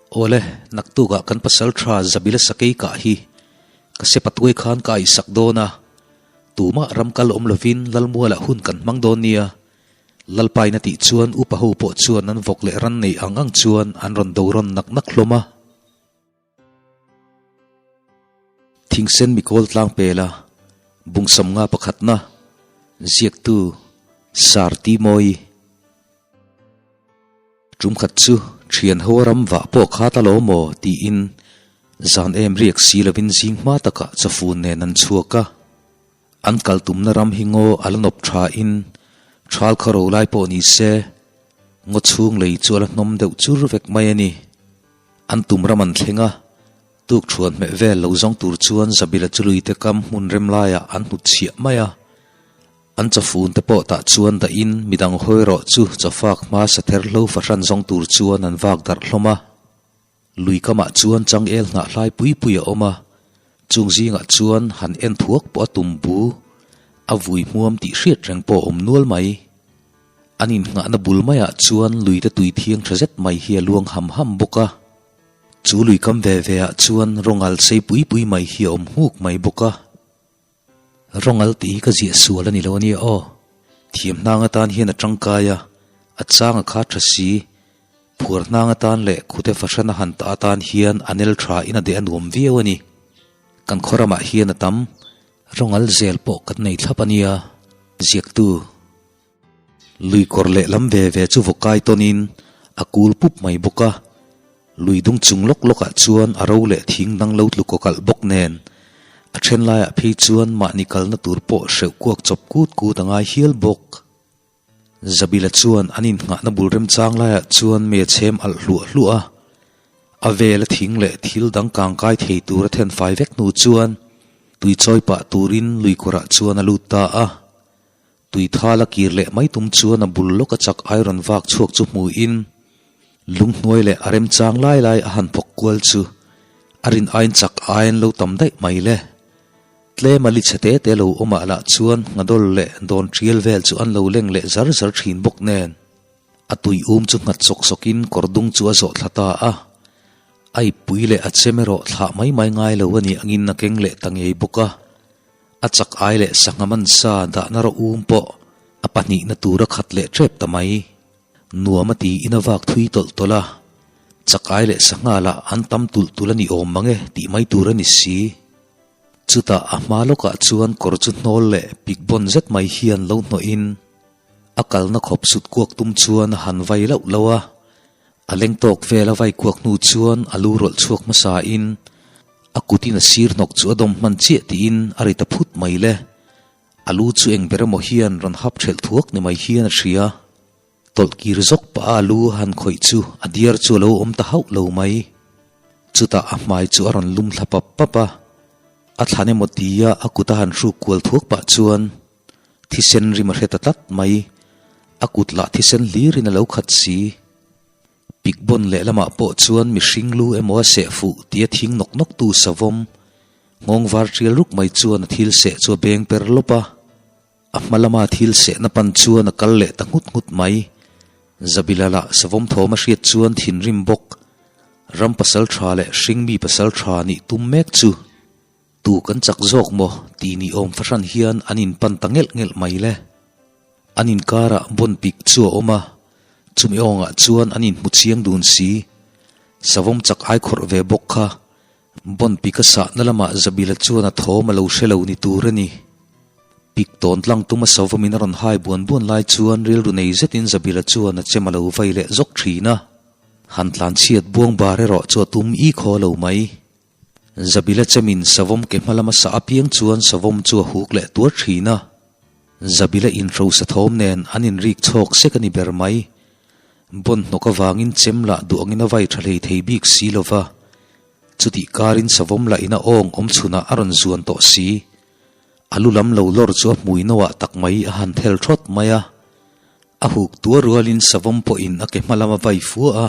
Awle, naktukah kan pasal tha Zabila sakei kah hi ka sepa tuai khan ka aihsak dawn a, tumah ram kal awm lovin Lalmualah hun kan hmang dawn nia. Lalpain a tih chuan upa ho pawh chuan an vawk leh ran nei ang ang chuan an rawn do rawn nak nak hlawm a. Thingsen mikawl tlang pela bungsam nga pakhatna ziaktu Sarti Mawi. Tum khat chu thian ho ram vah pawh kha ta lo maw tiin zan em riak si lovin zing hma takah chawfun nen an chhuak a. An kal tumna ram hi ngaw a la nawp tha in thal khaw ro lai pawh ni se ngaw chhung lei chu a la hnawm deuh chur vek mai a ni. An tum ram an thleng a, tuk thuan hmeh vel lo zawng tur chuan Zabila chu luite kam hmun rem laiah an hnutchhiah mai a. An chawfun te pawh tah chuan dahin midang hawi rawh chu chawfak hma sather hlo fahran zawng tur chuan an vak darh hlawm a. Lui kamah chuan changel hnah hlai pui pui a awm a, chung zingah chuan han en thuak pawh a tum bu, a vui hmuam tih hriat reng pawh a awm nual mai. An innghahna bul maiah chuan lui te tui thiang tha zet mai hi a luang ham ham bawk a. Chu lui kam ve ve ah chuan rawngal sei pui pui mai hi a awm nghuk mai bawk a. Rawngal tih hi ka ziah sual a ni lo a nia aw. Thiam hnang atan hian a tangkai a, a chang a kha tha si. Phuar hnang atan leh khute fahran a han tah atan hian a nel tha in a deh a nuam viau a ni. Kan khaw ramah hian a tam. Rawngal zel pawh kan nei thlap a nia. Ziaktu. Lui kawr lehlam ve ve chu vawkai tawnin a kul pup mai bawk a, lui dung chung lawk lawkah chuan a ro leh thing dang lo tlu kawkalh bawk nen a then laiah phei chuan mahni kalna tur pawh hreuh kuak chawp kut kut a ngai hial bawk. Zabila chuan an innghahna bul remchang laiah chuan me chhem alh hluah hluah a, a vela thing leh thil dang kangkai thei tur a then fai vek hnu chuan tui chawi pah turin lui kawrah chuan a lut ta a. Tui thal a kir leh mai tum chuan a bul lawk a chak iron vak chhuak chu hmuhin lunghnuai leh a remchang lai lai a han phawk kual chu a rin aiin chak aiin lo tam daih mai le. Tlem a li chhe te te lo awmah lah chuan nghadawl leh dawn tial vel chu an lo leng leh zar zar thin bawk nen a tui um chu nghat sawk sawkin kawr dung chu a zawh thla ta a. A ippui leh a chem erawh thlah mai mai ngai lo a nih angin a keng leh ta ngei bawk a. A chak ai leh sangha mansa dahna rawh um pawh a pahnihna tur a khat leh tep ta mai. Nuam a tiin a vak thui tawlh tawlh a, chak ai leh sangha lah an tam tulh tulh a ni awm mang e tih mai tur a ni si. Chutah a hma lawkah chuan kawr chu hnawl leh pik bawn zet mai hian lo hnawhin a kalna khawp sut kuak tum chuan a han vai lauh lauh a, A leng tawk vel a vai kuak hnu chuan a lu rawlh chhuak hmasa in a kut in a sir hnawk chu a dawm hman chiah tiin a ri ta phut mai le. A lu chu eng ber emaw hian rawn hap thelh thuak ni mai hian a hria. Tawlh kir zawk pah a a lu a han khawih chu a diar chu a lo awm ta hauh lo mai. Chutah a hmai chu a rawn lum thla pap pap a. A thlan emaw tia a kut a han hruk kual thuak pah chuan Thisen rim a hre ta tlat mai. A kut lah thisen hlirin a lo khat si. Pikbawn lehlamah pawh chuan mihring lu emaw a seh fuh tia thing nawk nawk tu savawm nghawng var tial ruk mai chuan a thil seh chu a beng per lawp a. A hma lama thil sehna pan chuan a kal leh ta nghut nghut mai. Zabila lah savawm thawm a hriat chuan thinrim bawk. Ram pasal tha leh hringmi pasal tha nih tum mek chu. Tu kan chak zawk maw tih ni awm fahran hian an inpan ta ngelh ngelh mai le. An inkarah bawn pik chu a awm a, chumi awngah chuan an inhmu chiang dun si. Savawm chak ai khawrh ve bawk kha. Bawn pik a sahna lamah Zabila chuan a thawm a lo hre lo ni tur a ni. Pik tawn tlang tuma savawmin a rawn hai buan buan lai chuan rilru nei zetin Zabila chuan a chem a lo vai leh zawk thin a. Han tlanchhiat buang bar erawh chu a tum i khaw lo mai. Zabila chemin savawm ke hma lama sa apiang chuan savawm chu a huk leh tuar thin a. Zabila inhrosa thawm nen an inrik chhawk sek a ni ber mai. Bawn hnawk avangin chem lah duh angin a vai tha hlei thei bik si lo va. Chutih karin savawm lah in a awng awm chhunah a rawn zuan tawh si. A lu lam lo lawr chu a hmui noah tak mai a han thel thawt mai a. A huk tuar rualin savawm pawhin a ke hma lama vai fua a.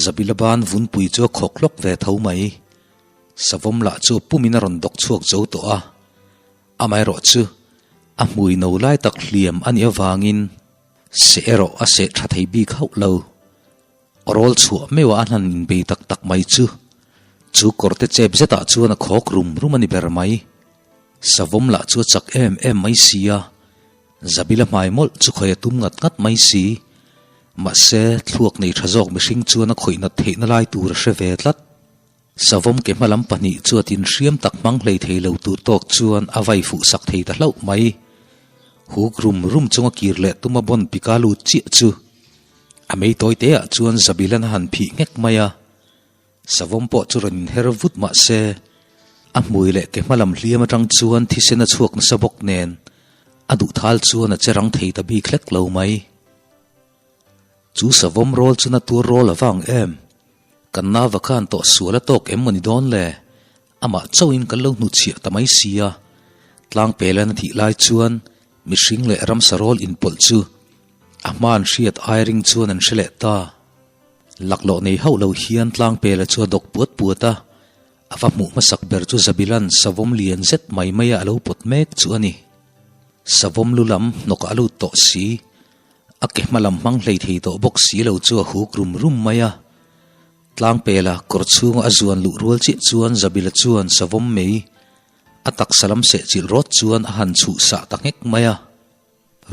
Zabila ban vunpui chu a khawk hlawk ve tho mai. Savawm lah chu pumin a rawn dawk chhuak zo tawh a. Amaherawh chu a hmui no lai tak hliam a nih avangin seh erawh a seh tha thei bik hauh lo. Rawl chhuah meuh a an han inbei tak tak mai chu, chu kawrte chep zetah chuan a khawk rum rum a ni ber mai. Savawm lah chu a chak em em mai si a, Zabila hmai mawlh chu khawih a tum ngat ngat mai si. Mahse, thluak nei tha zawk mihring chuan a khawih nat theihna lai tur a hre ve tlat. Savawm ke hma lam pahnih chu a tin hriam tak hmang hlei thei lo tur tawk chuan a vai fuh sak thei ta hlauh mai. Huk rum rum chunga kir leh tuma bawn pika lut chiah chu a mei tawi te ah chuan Zabilan a han phih nghek mai a. Savawm pawh chu rawn inher vut mah se a hmui leh ke hma lam hliam atang chuan thisen a chhuak nasa bawk nen a duhthal chuan a che rang thei ta bik hlek lo mai. Chu savawm rawl chu na tur rawl a vang em? Kan nava khan tawh sual a tawk em maw ni dawn le? Amah chauhin kan lo hnuchhiah ta mai si a. Tlang pelan a thih lai chuan mihring leh ramsa rawl inpawlh chu a hma an hriat ai ring chuan an hre leh ta. Laklawh nei hauh lo hian tlang pela chu a dawk puat puat a, a va hmuh hmasak ber chu Zabilan savawm lian zet mai maia a lo pawt mek chu a ni. Savawm lu lam hnawkah a lut tawh si. A ke hma lam hmang hlei thei tawh bawk si lo chu a huk rum rum mai a. Tlangpela kawr chhunga a zuan luh rual chiah chuan Zabila chuan savawm mei a taksa lam seh chilh rawt chuan a han chhuh sah ta nghek mai a.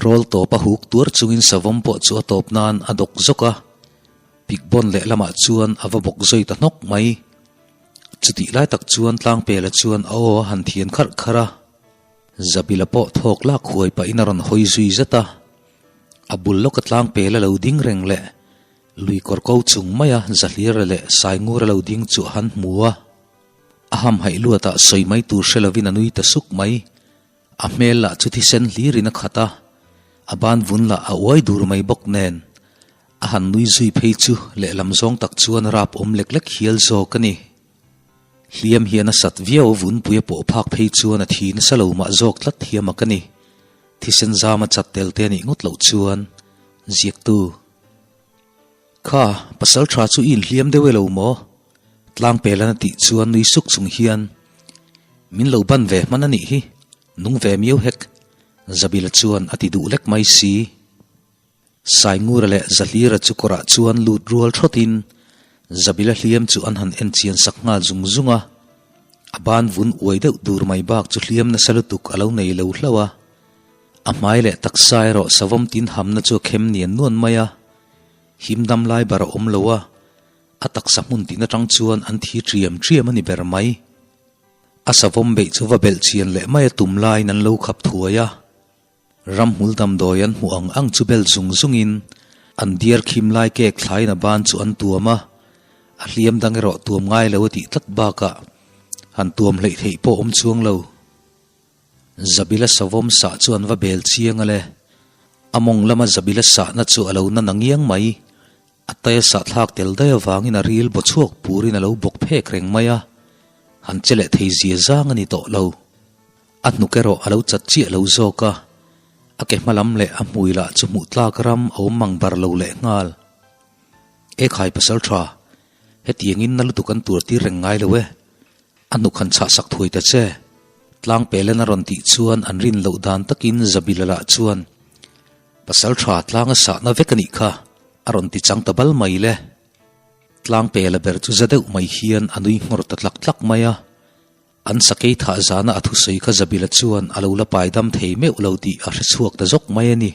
Rawl tawp a huk tuar chungin savawm pawh chu a tawp nan a dawk zawk a. Pikbawn lehlamah chuan a va bawk zui ta hnawk mai. Chutih lai tak chuan Tlangpela chuan a aw a han thian kharh kharh a. Zabila pawh thawk lak huai pahin a rawn hawi zui zet a, a bul lawka tlang pel a lo ding reng leh lui kawr ko chung maia Zahlira leh Saingura lo ding chu a han hmu a. A hamhaih luatah sawi mai tur hre lovin a nui ta suk mai. A hmel lah chu thisen hlirin a khat a, a ban vun lah a uai dur mai bawk nen a han nui zui phei chu lehlam zawng tak chuan rap awm lek lek hial zawk a ni. Hliam hian a sat viau a vunpui a pawh phak phei chuan a thi nasa lo mah zawk tlat thiam a ka ni. Thisen zam a chat tel te anih ngawt loh chuan ziaktu Kha, pasal tha chu i inhliam deuh e lo maw? Tlangpelan a tih chuan nui suk chung hian Min lo ban ve hman anih hi, nung ve miau hek Zabila chuan a ti duh lek mai si. Saingura leh Zahlira chu kawrah chuan lut rual thawtin Zabila hliam chu an han en chian sak nghal zung zung a. A ban vun uai deuh dur mai bak chu hliam nasa lutuk a lo nei lo hlauh a. A hmai leh taksa erawh savawm tin hamna chu a khem nian nuan mai a. Him dam lai bar a awm lo a, a taksa hmun tin atang chuan an thi ṭiam ṭiam a ni ber mai. A savawm beih chu va belh chian leh mai a tum laiin an lo khap thuai a. Ramhmul damdawi an hmuh ang ang chu bel zung zungin an diar khim lai kek thlain a ban chu an tuam a, a hliam dang erawh tuam ngai lo a tih tlat bakah han tuam hleih theih pawh awm chuang lo. Zabila savawm sah chu an va bel chiang a le. A mawng lama Zabila sahna chu a lo na nangiang mai. A taia sahthlak tel daih avangin a ril baw chhuak purin a lo bawk phek reng mai a, han che leh thei zia zang a ni tawh lo. A hnuk erawh a lo chat chiah lo zawk a, a ke hma lam leh a hmui lah chu hmuh tlak ram a awm mang bar lo leh nghal. E khai pasal tha, hetiangin na lutuk an tur tir reng ngai lo e, a hnuk han chhah sak thuai ta che. Tlang pelen a rawn tih chuan an rin loh dan takin Zabila lah chuan pasal tha tlanga sahna vek a nih kha a rawn ti chang ta bal mai le. Tlang pela ber chu za deuh mai hian a nui nghawr ta tlak tlak mai a. An sakei thah zana a thusawi kha Zabila chuan a lo la pai dam thei meuh lo tih a hre chhuak ta zawk mai a ni.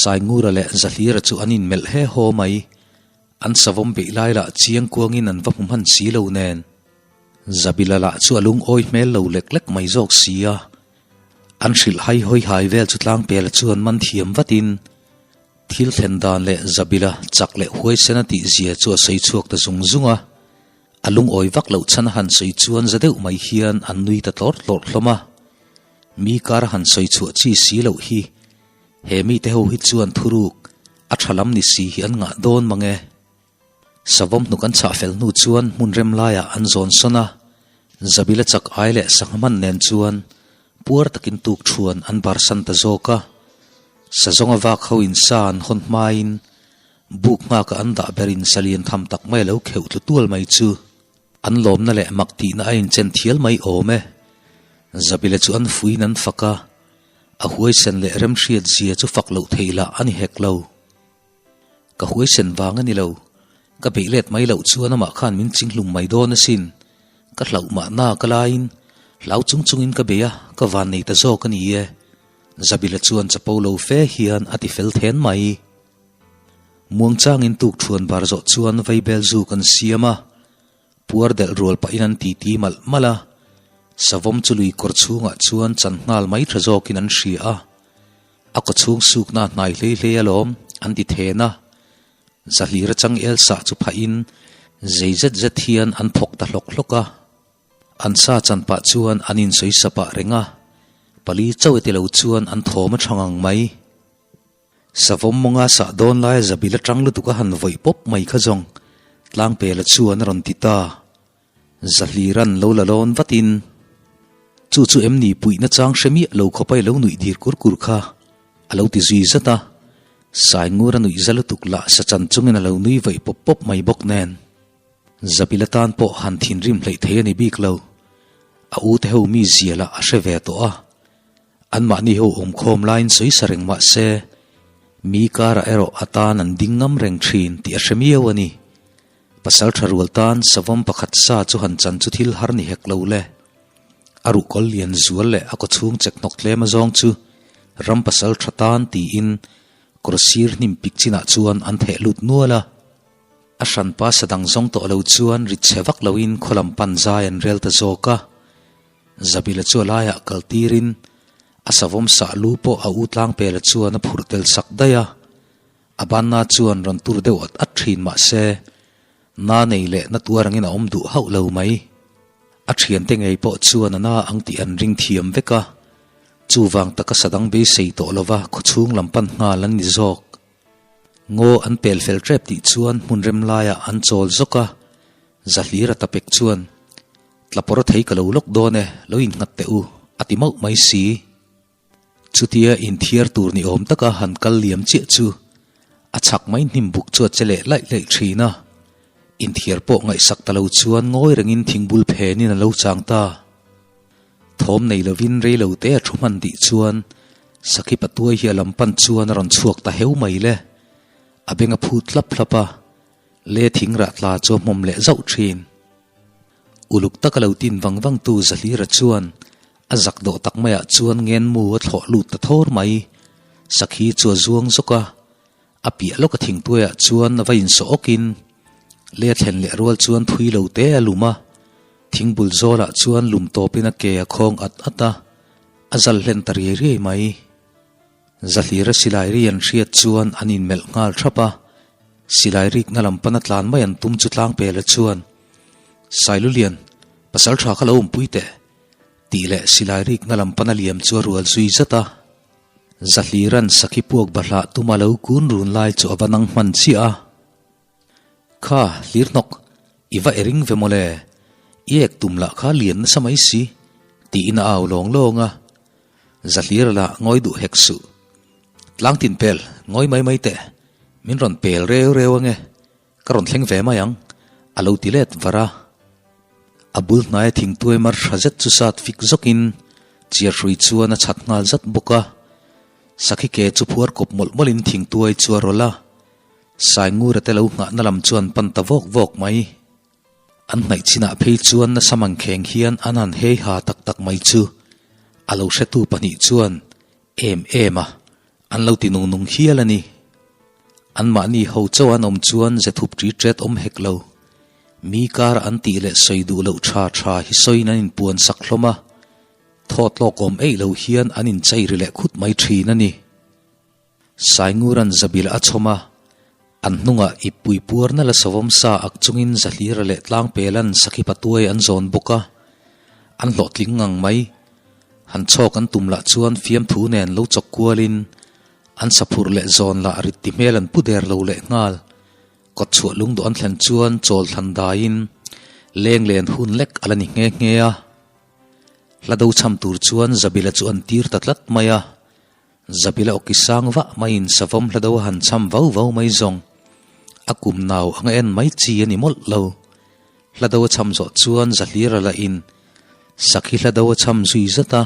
Saingura leh Zahlira chu an inmelh he haw mai. An savawm beih lai lah chiang kuangin an va hmu hman si lo nen. Zabila lah chu a lungawi hmel lo lek lek mai zawk si a. An hrilh hai hawi hai vel chu Tlangpela chuan man thiam vatin thil thlen dan leh Zabila chak leh huaisen a tih zia chu a sawi chhuak ta zung zung a. A lungawi vak loh chhan a han sawi chuan za deuh mai hian an nui ta tlawrh tlawrh hlawm a. Mi kar a han sawi chhuah chi si loh hi he mite ho hi chuan thuruk a tha lam ni si hi an ngah dawn mang e. Savawm hnuk an chhah fel hnu chuan hmun rem laiah an zawn sawn a, Zabila chak ai leh sangha hman nen chuan puar takin tuk thuan an barsan ta zawk a. Sazawnga vak ho in sa an hawn hmain Buk nghaka an dah berin salian tham tak mai a lo kheuh tlu tual mai chu an lawmna leh mak tihna a inchen thial mai awm e. Zabila chu an fuiin an fak a, a huaisen leh remhriat zia chu fak loh theih lah a ni hek lo. Ka huaisen vang a ni lo. Ka beih let mai loh chuan amah khan min chinghlum mai dawn asin. Ka hlauh mahna ka laiin hlau chung chungin ka bei a, ka van nei ta zawk a ni e. Zabila chuan chapo lo fe hian a ti fel then mai. Muangchangin tuk thuan bar zawh chuan vaibel zu kan siam a, puar delh rual pahin an titi malh malh a. Savawm chu lui kawr chhungah chuan chan nghal mai tha zawkin an hria a, a kawchhung sukna a hnai hlei hlei alawm an ti then a. Zahlir atang Elsa chu phahin zei zet zet hian an thawk ta hlawk hlawk a. An sa chan pah chuan an insawi sa pah reng a, pali chauh e ti lo chuan an thawm a tha ngang mai. Savawm mawnga sah dawn laia Zabil atang lutuk a han vawih pawp mai kha zawng Tlangpela chuan a rawn ti ta. Zahlir an lo la lawn vatin, Chu chu em ni puihna chang hre miah lo khawpa i lo nuih dir kur kur kha, a lo ti zui zat a. Saingur a nuih za lutuk lah sa chan chungin a lo nui vaih pawp pawp mai bawk nen. Zabil atan pawh han thinrim hleih thei a ni bik lo. A u te ho mi zia lah a hre ve tawh a. Anmahni ho awmkhawm laiin sawi sa reng mah se, mi karah erawh a tan an ding ngam reng thin tih a hre miau a ni. Pasal tha rual tan savawm pakhat sa chu han chan chu thil har ni hek lo le. A ruhkawl lian zual leh a kawchhung chek hnawk tlem azawng chu ram pasal tha tan tiin kawr sir hnim pik chinah chuan an theh lut nual a. A hranpa sa dang zawng tawh lo chuan rit chhe vak loin khaw lam pan zai an rel ta zawk a. Zabila chu a laiah kal tirin a savawm sah lu pawh a u tlangpela chuan a phurh tel sak daih a. A banna chuan rawn tur deuh at at thin mah se, na nei leh na tuar angin a awm duh hauh lo mai. A thiante ngei pawh chuan a na ang tih an ring thiam vek a, chuvang taka sadang beisei tawh lova khawchhung lam pan nghal an ni zawk. Ngaw an pel fel tep tih chuan hmun rem laiah an chawl zawk a, Zahlir a tapek chuan, Tlapawr a thei ka lo lawk dawn e, lo innghat teh u, a ti mauh mai si. Chutia inthiar tur ni awm taka han kal liam chiah chu a chhak mai hnim buk chu a che leh laih laih thin a. Inthiar pawh ngaihsak ta lo chuan ngawi rengin thingbul phenin a lo chang ta. Thawm nei lovin rei lo te a thu hman tih chuan Sakhi patuai hi a lam pan chuan a rawn chhuak ta heu mai le. A beng a phut hlap hlap a, le thing rah tla chu a hmawm leh zauh thin. Uluk taka lo tin vang vang tu Zahlira chuan a zak dawh tak maiah chuan ngenmu a thlawh lut ta thawr mai. Sakhi chu a zuang zawk a, a piah lawka thingtuaiah chuan a va insawh awkin le a thlen leh rual chuan thui lo te a lum a, thingbul zawlah chuan lum tawpin a ke a khawng at at a, a zal hlen ta riai riai mai. Zahlira silai ri an hriat chuan an inmelh nghal thap a, silai rikna lam pana tlan mai an tum chu tlangpela chuan, Sailulian, pasal tha kha lo awmpui teh, tih leh silai rikna lam pana liam chu a rual zui zat a. Zahliran sakhi puak bahlah tuma lo kun run lai chu a va nang hman chiah a. Kha, hlir hnawk, i va ering ve mawle, i ek tum lah kha lian nasa mai si, tiin a au lawng lawng a. Zahlir lah ngawi duh hek suh. Tlang tin pel, ngawi mai mai teh, min rawn pel reu reu ange, ka rawn thleng ve mai ang, a lo ti let var a. A bul hnaia thingtuai mar tha zet chu sat fik zawkin chiar hrui chuan a chhat nghal zat bawk a. Sakhi ke chu phuar kawp mawlh mawlhin thingtuai chu a rawlh a. Saingura te lo nghahna lam chuan pan ta vawk vawk mai. An hnaih chinah phei chuan nasa mangkheng hian an han hei ha tak tak mai chu a lo hretu pahnih chuan em em a, an lo ti nung nung hial a ni. Anmahni ho chauh an awm chuan ze thup ṭi ṭet awm hek lo. Mi kar an tih leh sawi duh loh ṭha ṭha hi sawiin an inpuan sak hlawm a, thawt lawk awm eih lo hian an inchei ri leh khut mai ṭhin a ni. Sainguran Zabil a chhawm a, an hnungah ippui puarna la savawm sa ak chungin Zahlira leh Tlangpelan Sakhi Patuai an zawn bawk a, an hlawhtling ngang mai. Han chhawk an tum lah chuan fiamthu nen lo chawk kualin an saphurh leh zawn lah rit ti hmel an pu der lo leh nghal. Kawtchhuah lungduh an thlen chuan chawl thlan daiin leng len hun lek a la ni nghe nghe a. Hla do cham tur chuan Zabila chu an tir ta tlat mai a. Zabila awki sang vah maiin savawm hla do a han cham vau vau mai zawng. A kum nau anga en mai chi a ni mawlh lo. Hla do a cham zawh chuan Zahlira lah in Sakhi hla do a cham zui zat a.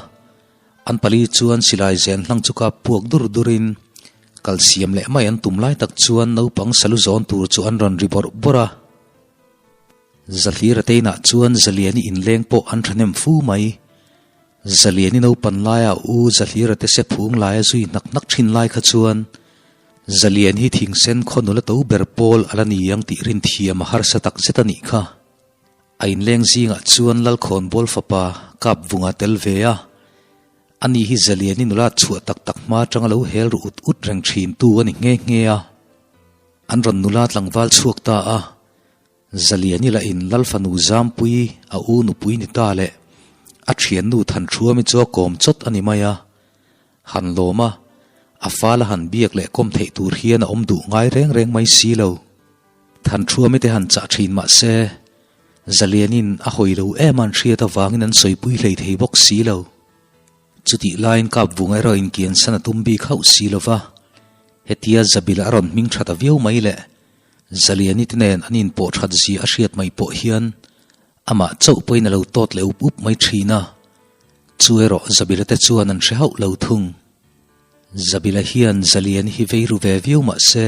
An pali chuan silai zen hlang chu kap puak dur dur in. Kal siam leh mai an tum lai tak chuan naupang salu zawn tur chu an rawn ri bawrh bawrh a. Zahlira te inah chuan Zaliani inleng pawh an thahnem fu mai. Zaliani naupan laia u Zahlira te se phung laia zui hnak hnak thin lai kha chuan Zalian hi thingsen khaw nula to ber pawl a la ni ang tih rinthiam a harsa tak zet a nih kha. A inleng zingah chuan Lalkhawnbawl fapa Kapvunga tel ve a. Ani hi Zaliani nula chhuah tak tak hma atanga lo hel ru ut ut reng thin tu a ni nghe nghe a. An rawn nula tlangval chhuak ta a. Zaliani lah in Lal fanu Zampui a u nupui ni ta leh a thiannu Thanthruami chu a kawm chawt a ni mai a. Han lawm a, a fala han biak leh kawm theih tur hian a awm duh ngai reng reng mai si lo. Thanthruami te han chah thin mah se, Zalianin a hawi lo em an hriat avangin an sawipui hlei thei bawk si lo. Chutih laiin Kapvunga erawh inkiansan a tum bik hauh si lo va, hetia Zabila a rawn hming tha ta viau mai leh Zaliani te nen an inpawh that zia a hriat mai pawh hian amah chauh pawhin a lo tawt leh up up mai thin a, chu erawh Zabila te chuan an hre hauh lo thung. Zabila hian Zaliani hi vei ru ve viau mah se,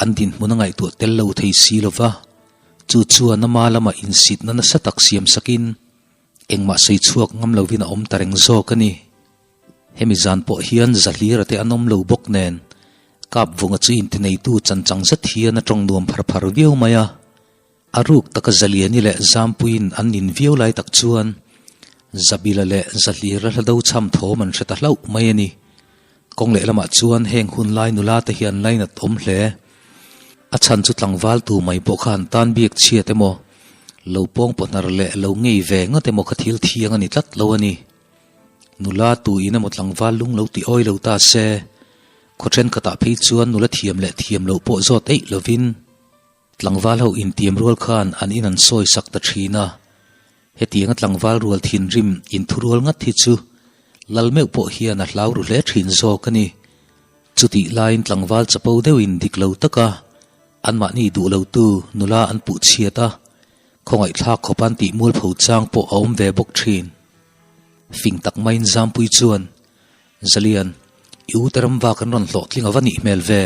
An dinhmun a ngaihtuah tel lo thei si lo va, chu chuan ama lama insitna nasa tak siam sakin engmah sawi chhuak ngam lovin a awm ta reng zawk a ni. Hemi zan pawh hian Zahlira te an awm lo bawk nen, Kapvunga chu intineitu chanchang zet hian a tawng nuam phar phar viau mai a. A ruk taka Zaliani leh Zampuiin an nin viau lai tak chuan Zabila leh Zahlira hla do chham thawm an hre ta hlauh mai a ni. Kawng lehlamah chuan heng hun lai nula te hi an lainat awm hle. A chhan chu tlangval tu mai pawh kha an tan biak chhiat emaw, lo pawng pawhnar leh lo ngei ve ngawt emaw kha thil thiang a ni tlat lo a ni. Nula tu in emaw tlangval lung lo ti awi lo ta se, khaw thenkhatah phei chuan nula thiam leh thiam loh pawh zawt eih lovin, Tlangval ho intiam rual khan an in an sawi sak ta thin a, hetianga tlangval rual thinrim inthurual ngat hi chu lal meuh pawh hian a hlau ru hle thin zawk a ni. Chutih laiin tlangval chapo deuhin dik lo taka anmahni duh lotu nula an puh chhiat a, khawngaihthlak khawp an tih mualpho chang pawh a awm ve bawk thin. Fing tak maiin Zampui chuan, Zalian, i u te ram vak an rawn hlawhtling a va nih hmel ve.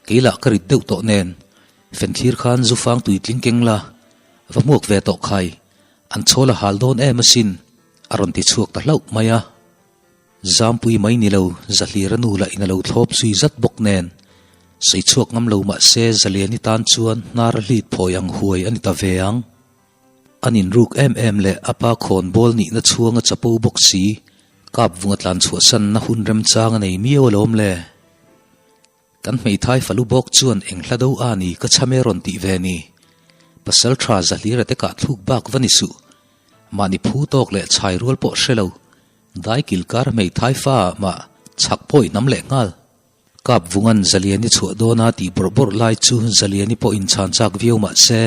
Kei lah ka rit deuh tawh nen, fenthlir khan zu fang tui tling keng la, va hmuak ve tawh khai, an chhawl a hal dawn em asin, a rawn ti chhuak ta hlauh mai a. Zampui mai ni lo, Zahlira nu lah in a lo thlawp zui zat bawk nen, sawi chhuak ngam lo mah se Zaliani tan chuan hnar a hlit phawi ang huai a ni ta ve ang. An inruk em em leh a pa khawnbawl nihna chhuang a chapo bawk si, Kapvunga tlan chhuahsanna hun remchang a nei miau alawm le. Kan hmeithai falu bawk chuan eng hla do a ni ka chham e rawn tih ve ni. Pasal tha Zahlira te kah thluk bak va ni suh. Mahni phu tawk leh chhai rual pawh hre lo. Dai kilkar hmeithai fa ah mah chhak pawih hnam leh nghal. Kapvungan Zaliani chhuah dawna tih bawrh bawrh lai chu Zaliani pawh inchhan chak viau mah se,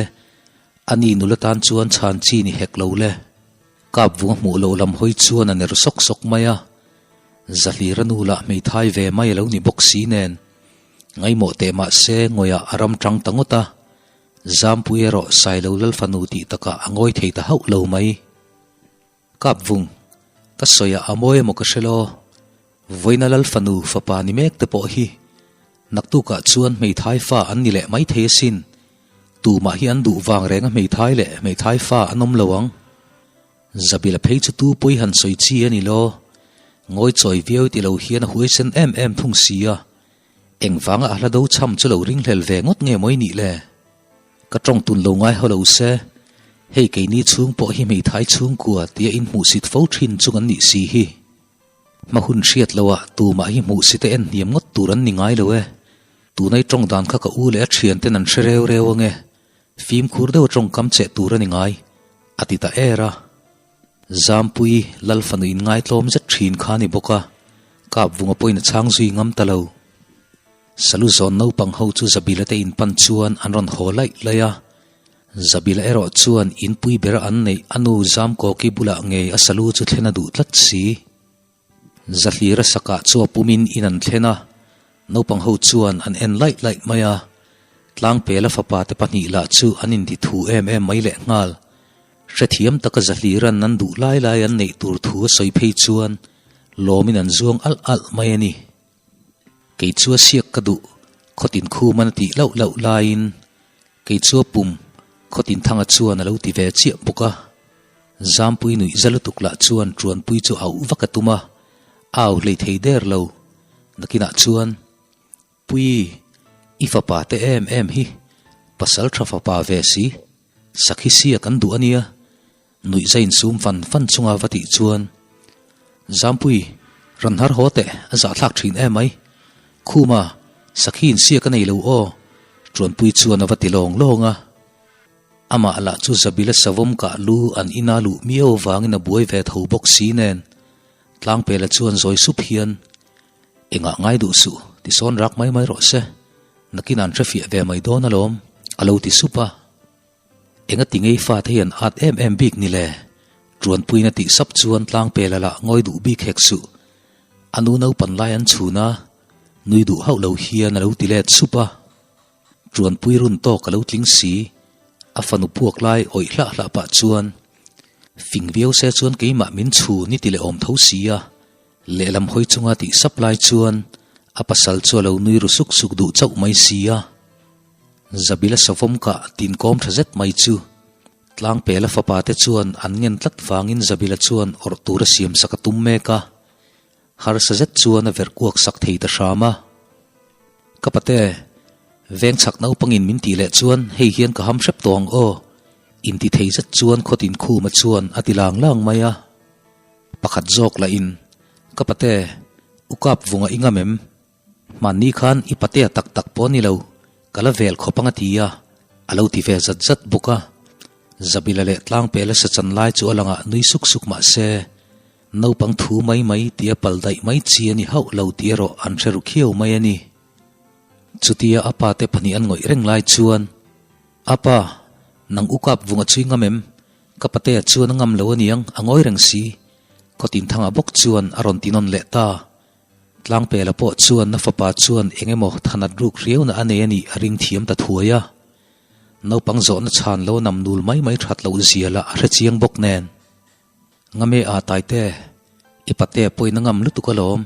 ani nula tan chuan chhan chi ni hek lo le. Kapvunga hmuh loh lam hawi chuan a ner sawk sawk mai a, Zahlira nu lah hmeithai ve mai a lo ni bawk si nen. Ngaimawh teh mah se ngawihah a ram tang ta ngawt a, Zampui erawh Sailo Lalfanu tih takah a ngawi thei ta hauh lo mai. Kapvung, ka sawi ah a mawi emaw ka hre lo. Vawiina Lal fanu fapa ni mek te pawh hi naktukah chuan hmeithai fa an ni leh mai thei asin. Tumah hi an duh vang renga hmeithai leh hmeithai fa an awm lo ang. Zabila phei chu tu pawi han sawi chi a ni lo. Ngawi chawi viau ti lo hian a huaisen em em thung si a. Engvanga a hla do chham chu lo ringhlel ve ngawt nge mawi nih le? Ka tawng tun lo ngai haw lo se, hei keini chhung pawh hi hmeithai chhungkua tia inhmuhsit fo thin chung an nih si hi. Hma hun hriat loh ah tumah hi hmuhsite en hniam ngawt tur an ni ngai lo e. Tunai tawng dan kha ka u leh a thianten an hre reu reu ange, fimkhur deuh a tawngkam cheh tur a ni ngai, a ti ta er a. Zampui, Lal fanu inngaitlawm zet thin kha a ni bawk a, Kapvunga pawhin a chhang zui ngam ta lo. Salu zawn naupang ho chu Zabila te in pan chuan an rawn haw laih laih a. Zabila erawh chuan inpui bera an neih a nu Zamkawki bulah ngei a salu chu thlen a duh tlat si. Zahlira sakah chu a pumin in an thlen a, naupang ho chuan an en laih laih mai a. Tlangpela fapa te pahnih lah chu an inti thu em em mai lehnghal. Hrethiam taka Zahliran an duh lai lai an neih tur thu a sawi phei chuan lawmin an zuang alh alh mai a ni. Kei chu a siak ka duh, Khawtin Khuman a tih lauh lauh laiin kei chu a pum, Khawtin Thanga chuan a lo ti ve chiah bawk a. Zampui nuih za lutuk lah chuan Ṭuanpui chu auh vak a tum a, a au hlei thei der lo. Nakinah chuan, Pui, i fapa te em em hi, pasal tha fapa ve si, sakhi sia kan duh a nia, nuih za insum fan fan chunga va tih chuan, Zampui, rawn har haw teh, a zahthlak thin em mai. Khuma, sakhi insia ka nei lo aw, Ṭuanpui chuan a va ti lawng lawng a. Amah lah chu Zabila savawm kah lu an ina luh miau vangin a buai ve tho bawk si nen, Tlangpela chuan zawi sup hian, Engah ngai duh suh, ti sawn rak mai mai rawh se, nakin an hrefiah ve mai dawn alawm, a lo ti sup a. Enga ti ngei fate hi an at em em bik ni le? Ṭuanpuiin a tih sap chuan Tlangpela lah ngawi duh bik hek suh. A nu naupan lai an chhun a, nui duh hauh lo hian a lo ti let sup a. Ṭuanpui run tawk a lo tling si, a fanu puak lai awih hlah hlah pah chuan, Fing viau se chuan keimah min chhun i ti leh awm tho si a, lehlam hawi chunga tih sap lai chuan a pasal chu a lo nui ru suk suk duh chauh mai si a. Zabila savawm kah tinkawm tha zet mai chu Tlangpela fapa te chuan an ngen tlat vangin Zabila chuan awrh tur a siam sak a tum mek a, Harsa zet chuan a verh kuak sak thei ta hram a. Ka pate, veng chhak naupangin min tih leh chuan hei hian ka ham hrep tawh ang aw, inti thei zet chuan khawtin khuma chuan a ti lang lang mai a. Pakhat zawk lahin, Ka pate, u kap vunga i ngam em? Hmanni khan i patea tak tak pawh ni lo, ka la vel khawp ang a ti a, a lo ti ve zat zat bawk a. Zabila leh Tlangpela sachan lai chu a langah nui suk suk mah se, Naupang thu mai mai tia pal daih mai chi a ni hauh lo tih erawh an hre ru khiau mai a ni. Chutia a pa te pahnih an ngawih reng lai chuan, A pa, nang u kap vung a chhui ngam em? Ka patea chuan a ngam lo a niang, a ngawi reng si. Khawtinthanga bawk chuan a rawn ti nawn leh ta. Tlangpela pawh chuan na fapa chuan eng emaw thanat ruk riauna a nei a nih a ring thiam ta thuai a. Naupang zawhna chhan lo nam nul mai mai that loh zia lah a hre chiang bawk nen. Ngame a Taite, i patea pawhin a ngam lutuk alawm.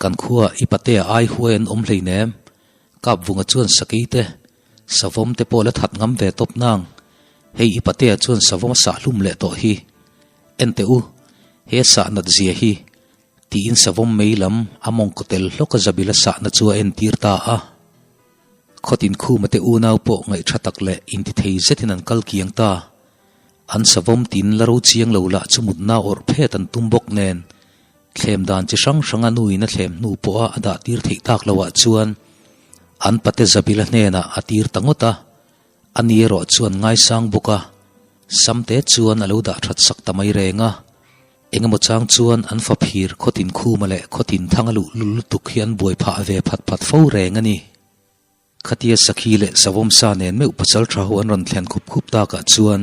Kan khuaah i patea ai huai an awm hleinem. Kapvunga chuan sakei te, savawm te pawh la that ngam ve tawp nang. Hei i patea chuan savawm a sah hlum leh tawh hi. Enteh u, he sah nat zia hi, tiin savawm mei lam a mawngkaw tel hlawk a Zabila sahna chu a entir ta a. Khawtin khuma te unau pawh ngaihṭha tak leh intithei zetin an kal kiang ta. An savawm tin la ro chiang lo lah chu mutna awrh phet an tum bawk nen, thlem dan chi hrang hranga nuin a thlem hnu pawha a dah tir theih tak loah chuan an pate Zabila hnenah a tir ta ngawt a, ani erawh chuan ngaisang bawk a, Samte chuan a lo dah that sak ta mai reng a. Engemaw chang chuan an faphir khawtin khuma leh khawtin thanga luh lul lutuk hi an buai phah ve phat phat fo reng a ni. Khatia Sakhi leh Savawmsa nen meuh pasal tha ho an rawn thlen khup khup takah chuan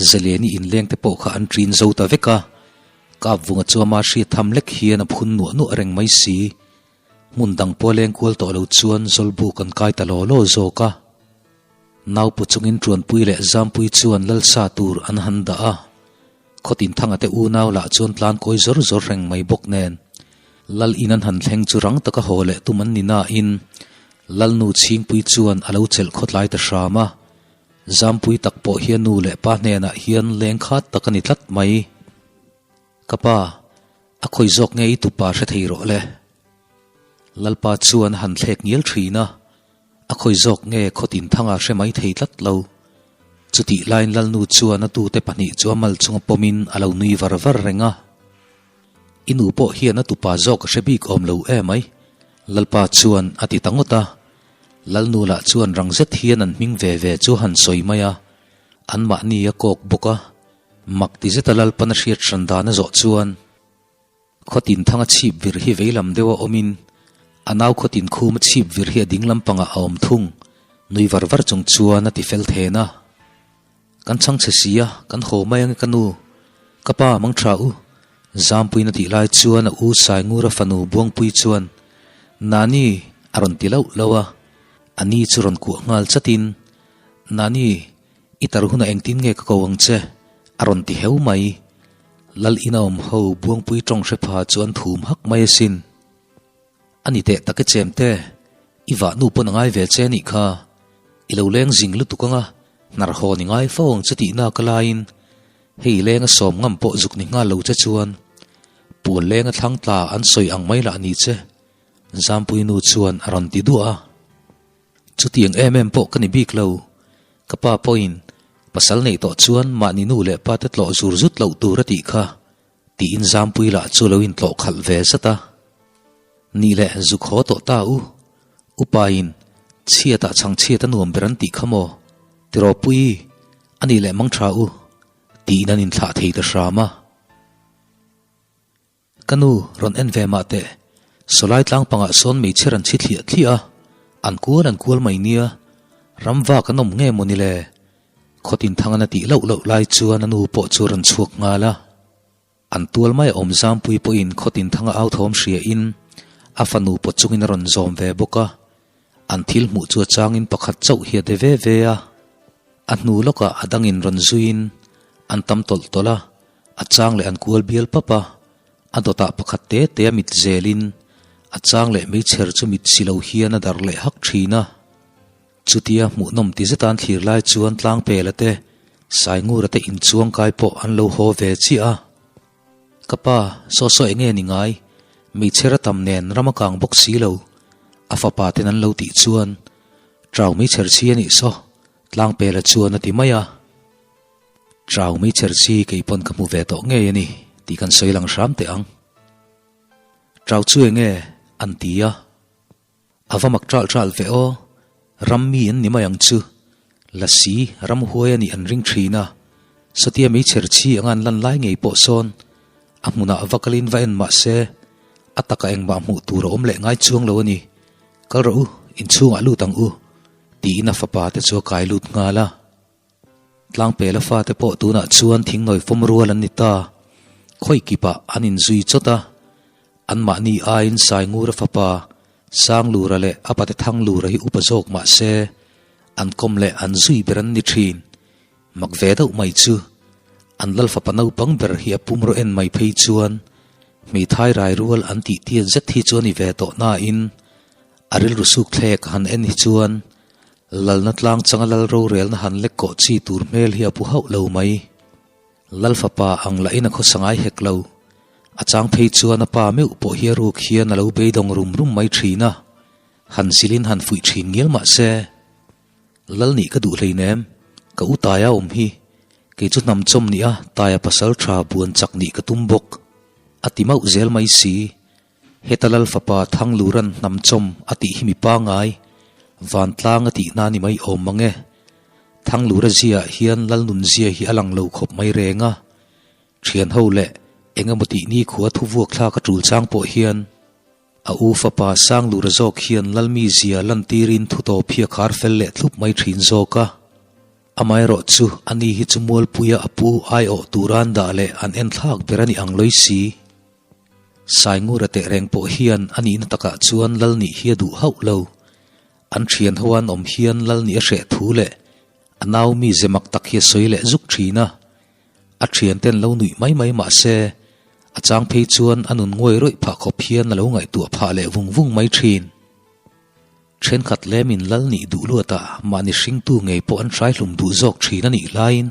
Zaleni inleng te pawh kha an ṭin zo ta vek a, Kapvunga chu ama hriat tham lek hian a phun nuah nuah reng mai si. Hmun dang pawh leng kual tawh lo chuan Zawlbuk an kai ta law law zawk a. Naupu chungin Ṭuanpui leh Zampui chuan Lalsa tur an han dah a. Khawtinthanga te unau lah chuan tlan kawi zawr zawr reng mai bawk nen, Lal in an han thleng chu rang taka haw leh tum an ni nain Lalnu Chhingpui chuan a lo chelh khawtlai ta hram a, Zampui tak pawh hian nu leh pa hnenah hian leng khat tak a ni tlat mai. Ka pa, a khawi zawk nge i tupa hre thei rawh le. Lalpa chuan a han thlek ngial thin a, a khawi zawk nge Khawtinthanga hre mai thei tlat lo. Chutih laiin Lalnu chuan a tute pahnih chu a mal chunga pawmin a lo nui var var reng a. I nu pawh hian a tupa zawk a hre bik awm lo emai, Lalpa chuan a ti ta ngawt a. Lalnu lah chuan rang zet hian an hming ve ve chu a han sawi mai a, anmahni a kawk bawk a. Mak ti zeta Lalpan a hriat hran dan a zawh chuan, Khawtin thanga chhip vir hi veilam deuha awmin a nau khawtin khuma chhip vir hi a ding lampangah a awm thung, nui var var chung chuan a ti fel then a. Kan chhang chhe si a, kan haw mai ange ka nu, ka pa mang tha u, Zampuiin a tih lai chuan a u Saingura fanu Buangpui chuan, Nani, a rawn ti lauh lauh a, a ni chu rawn kuah nghal chatin, Nani, I tar hunah engtin nge ka ko ang che? a rawn ti heu mai. Lal ina awm ho Buangpui tawng hre pha chu an thum hak mai asin. A ni teh tak e chemte, i vahnu pawn a ngai ve che nih kha. I lo leng zing lutuk anga hnar hawn i ngai fo ang che tih nak a laiin hei leng a sawm ngam pawh zuk ni nghal lo che chuan puan leng a thlang tla an sawi ang mai lah ni che, Zampui nu chuan a rawn ti duah a. Chutiang em em pawh ka ni bik lo. Ka pa pawhin pasal neih tawh chuan mahni nu leh pa te tlawh zur zut loh tur a tih kha tiin Zampui lah chu lo intlawh khalh ve zat a. Nih leh zuk haw tawh ta u. Upain chhiatah chhang chhiat a nuam ber an tih kha maw? Tirawpui, a nih leh mang tha u tiin an inthlah thei ta hram a. Ka nu, rawn en ve mah teh. Sawlai tlang pangah sawn meichher an chhi thliah thliah a, an kual an kual mai nia. Ram vak an awm nge maw ni le? Khawtin thang an a tih loh loh lai chuan a nu pawh chu a rawn chhuak nghal a. An tual mai a awm Zampui pawhin Khawtin thanga au thawm hriain a fanu pawt chungin a rawn zawm ve bawk a. An thil hmuh chu a changin pakhat chauh hi a de ve ve a. A hnu lawkah a dangin rawn zuiin an tam tawlh tawlh a, a chang leh an kual bial pap a. A dawtah pakhat te te a mit zelin a chang leh meichher chu mit si lo hian a darh leh hak thin a. Chutia hmuhnawm ti zeta an thlir lai chuan Tlangpela te, Saingura te inchuang kai pawh an lo haw ve chiah a. Ka pa, saw saw enge ni ngai? Meichher a tam nen ram a kang bawk si lo. A fapa ten an lo tih chuan, Trau meichher chi a nih saw, Tlangpela chuan a ti mai a. Trau meichher chi kei pawn ka hmu ve tawh ngei a ni tih kan sawi lang hram teh ang. Trau chu enge? an ti a. A va mak ṭalh ṭalh ve aw, ram mi an ni mai ang chu. Lasi ram huai a nih an ring ṭhin a, satia meichher chhi anga an lan lai ngei pawh sawn a hmunah va kalin va en mah se, a takah engmah hmuh tur a awm leh ngai chuang lo a ni. Kal rawh u, inchhungah lut ang u, tiin a fapa te chu a kai lut nghal a. Tlangpela fate pawh tunah chuan thingnawi fawm rual an ni ta. Khawi kipah an inzui chawt a, anmahni aiin Saingura fapa Sanglura leh a pate Thanglura hi upa zawk mah se, an kawm leh an zui ber an ni thin. Mak ve deuh mai chu, an lal fapa naupang ber hi a pum rawh en mai phei chuan hmeithai rai rual an tih tiat zet hi chu a ni ve tawh nain a rilru suk thlek a han en hi chuan Lalna tlang changa lal rorelna han lek kawh chi tur hmel hi a pu hauh lo mai. Lal fapa ang lahin a khawsa ngai hek lo. A chang phei chuan a pa meuh pawh hi a ruk hian a lo beidawng rum rum mai thin a. Han zilhin han fuih thin ngial mah se. Lal nih ka duh hleinem, ka u Taia awm hi. Kei chu hnam chawm nih a Taia pasal tha buan chak nih ka tum bawk. A ti mauh zel mai si. Heta Lal fapa Thangluran hnam chawm a tih hi mi pangai, vantlang a tih na ni mai awm mang e. Thanglura ziaah hian Lal nunzia hi a lang lo khawp mai reng a. Thian ho leh eng emaw tih nikhua thu vuak thlak a tul chang pawh hian a u fapa Sanglura zawk hian Lal mizia lantirin thu tawp hi a khar fel leh thlup mai thin zawk a. Amaherawhchu ani hi chu Mualpuia a pu aiawh tura an dah leh an enthlak ber a ni ang lawisi. Saingura teh reng pawh hian a nihna takah chuan lal nih hi a duh hauh lo. An thian ho an awm hian lal nih a hreh thu leh a nau mi ze mak tak hi a sawi leh zuk thin a. A thianten lo nuih mai mai mah se, a chang phei chuan a nun nguai rawih phah khawp hian a lo ngaihtuah phah leh vung vung mai thin. Thenkhat lemin lal nih duh luatah mahni hringtu ngei pawh an hrai hlum duh zawk thin a nih laiin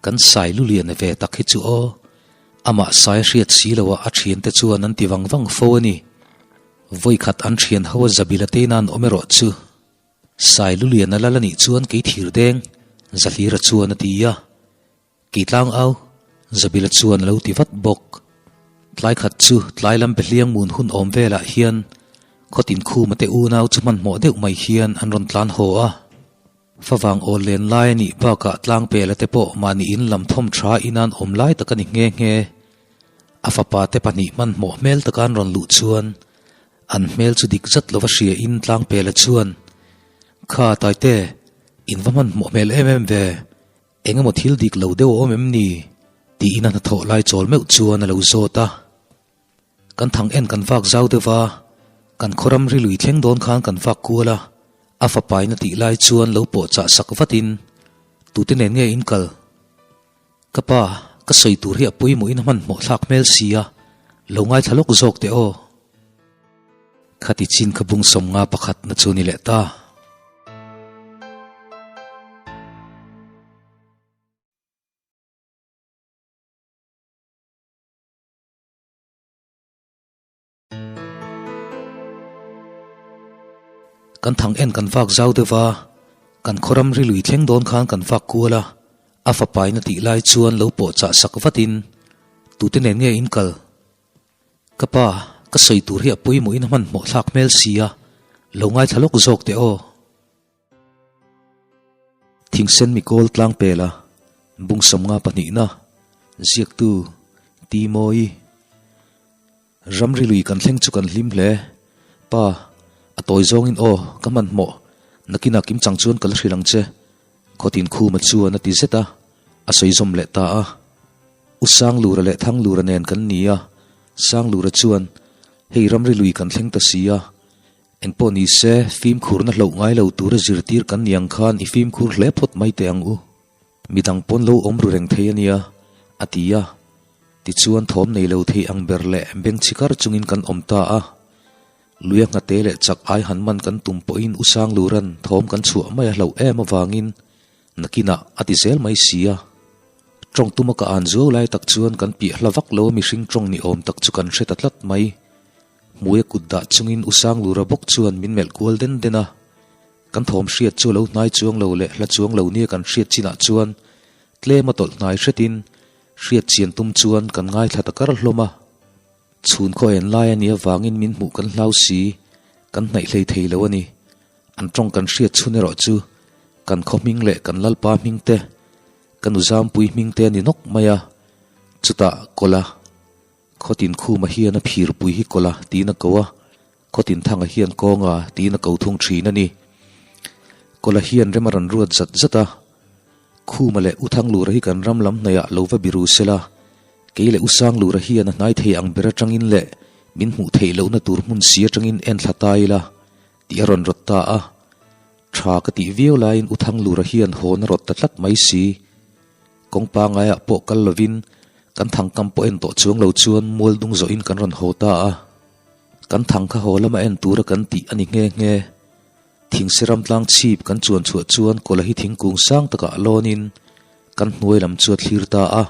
kan sai lulian ve tak hi chu aw, amah sai a hriat si loah a thiante chuan an ti vang vang fo a ni. Vawikhat an thian ho a Zabila tein an awm erawh chu Sai lulian a lal a nih chuan kei thir deng, Zahlira chuan a ti a. Kei tlang au, Zabila chuan a lo ti vat bawk. Tlai khat chu tlai lam behliang mun hun awm velah hian khawtin khuma te unau chu hmanhmawh deuh mai hian an rawn tlan haw a. Favang awl len lai a nih bakah tlangpela te pawh mahni in lam thawm tha inan awm lai tak a ni nghe nghe. A fapa te pahnih hmanhmawh hmel taka an rawn luh chuan an hmel chu dik zat lova hria in tlangpela chuan, Kha Taite, in va hmanhmawh hmel em em ve. Eng emaw thil dik lo deuh a awm em ni? tiin a hnathawh lai chawl meuh chuan a lo zawt a. Kan thang en kan vak zau deuh va, kan khaw ramri lui thleng dawn khan kan vak kual a, a fapain a tih lai chuan lo pawh chah sak vatin, Tute nen nge in kal? Ka pa, ka sawi tur hi a pawimawhin a hmanhmawh thlak hmel si a, lo ngaithla lawk zawk teh aw. Khati chin kha bung 51 na chu ni leh ta. Kan thang en kan vak zau deuh va, kan khawram ri lui thleng dawn khan kan vak kual a, a fapain a tih lai chuan lo pawh chah sak vatin, Tute nen nge in kal? Ka pa, ka sawi tur hi a pawimawhin a hmanhmawh thlak hmel si a, lo ngaithla lawk zawk teh aw. Thingsen mikawl tlang pela bung 50 pahnihna ziaktu Ti Mawi. Ramri lui kan thleng chu kan hlim hle. Pa, a tawi zawngin aw, ka hmanhmawh. Nakinah kim chang chuan ka la hrilh ang che. Khawtin Khuma chuan a ti zet a, a sawi zawm leh ta a. U Sanglura leh Thanglura nen kan ni a, Sanglura chuan, Hei ramri lui kan thleng ta si a, engpawh ni se fimkhurna hloh ngai lo tura zirtir kan ni ang khan i fimkhur hle phawt mai teh ang u. Midang pawn lo awm ru reng thei a nia, a ti a. Tichuan thawm nei lo thei ang ber leh bengchhi kar chungin kan awm ta a. Luia nghate leh chak ai han man kan tum pawhin U Sangluran thawm kan chhuah mai a hlauh em avangin nakinah a ti zel mai si a. Tawng tuma ka an zuau lai tak chuan kan piah hla vak lo a mihring tawng ni awm tak chu kan hre ta tlat mai. Hmuia kut dah chungin U Sanglura bawk chuan min melh kual den den a. Kan thawm hriat chu a lo hnai chuang lo leh hla chuang lo nia kan hriat chinah chuan tlem a tawlh hnai hretin hriat chian tum chuan kan ngaithla ta kar hlawm a. Chhun khaw en lai a nih avangin min hmuh kan hlau si, kan hnaih hlei thei lo a ni. An tawng kan hriat chhun erawh chu kan khaw hming leh kan lalpa hming te, ka nu zampui hming te a ni nawk mai a. Chutah Kawla, Khawtin Khuma hian a phirpui hi Kawla tiin a ko a, Khawtin Thanga hian Kawnga tiin a ko thung thin a ni. Kawla hian rem a rawn ruat zat zat a, Khuma leh U Thanglura hi kan ram lam hnaihah lo va biru sela, kei leh U Sanglura hian a hnai thei ang ber atangin leh min hmuh theih lohna tur hmun si atangin en thla ta ila tih a rawn rawt ta a. Tha ka tih viau laiin U Thanglura hian hawn a rawt ta tlat mai si. Kawng pangaiah pawh kal lovin kan thangkam pawh en tawh chuang lo chuan mual dung zawhin kan rawn haw ta a. Kan thang kha haw lama en tura kan tih a ni nghe nghe. Thingsiram tlang chhip kan chuan chhuah chuan kawla hi thingkung sang takah lawnin kan hnuai lam chu a thlir ta a.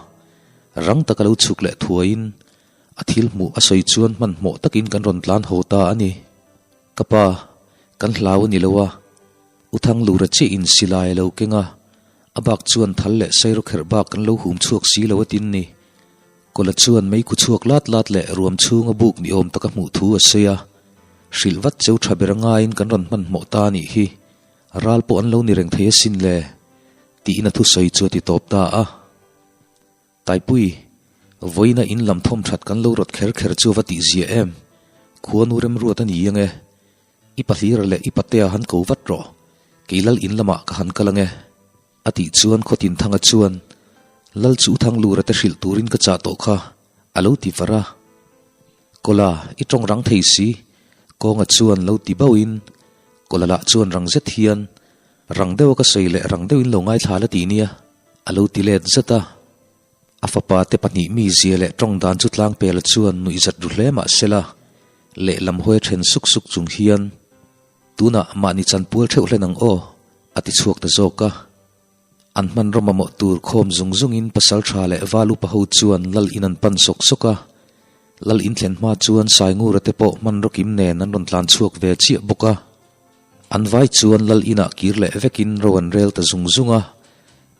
Rang taka lo chhuk leh thuaiin a thil hmuh a sawi chuan hmanhmawh takin kan rawn tlan haw ta a ni. Ka pa, kan hlau a ni lo a, U Thanglura chiah in silai a lo keng a, a bak chuan thal leh sairawkherh bak kan lo hum chhuak si lo a tin ni. Kawla chuan mei khu chhuak lat lat leh ruam chhunga buk ni awm taka hmuh thu a sawi a, hrilh vat cheu tha ber ngaiin kan rawn hmanhmawh ta a nih hi, ral pawh an lo ni reng thei asin le, tiin a thusawi chu a ti tawp ta a. Taipui, vawiina in lam thawm that kan lo rawt kher kher chu a va tih zia em? Khuanu remruat a ni ang e. I pahlira leh i patea han ko vat rawh, kei lal in lamah ka han kal ang e. A tih chuan Khawtinthanga chuan, Lal chu Thanglura te hrilh turin ka chah tawh kha, a lo ti var a. Kawla, i tawng rang thei si, Kawnga chuan lo ti bauhin, Kawla lah chuan rang zet hian, Rang deuha ka sawi leh rang deuhin lo ngaithla la ti nia, a lo ti let zet a. A fapa te pahnih mi zia leh tawng dan chu Tlangpela chuan nuihzat ru hle mah sela, lehlam hawi a then suk suk chung hian, Tunah mahni chanpual theuh hlen ang aw, a ti chhuak ta zawk a. An hmanraw mamawh tur khawm zung zungin pasal tha leh val upa ho chuan lal in an pan sawk sawk a. Lal in thlen hma chuan Saingura te pawh hmanraw kim nen an rawn tlan chhuak ve chiah bawk a. An vai chuan lal inah kir leh vekin ro an rel ta zung zung a.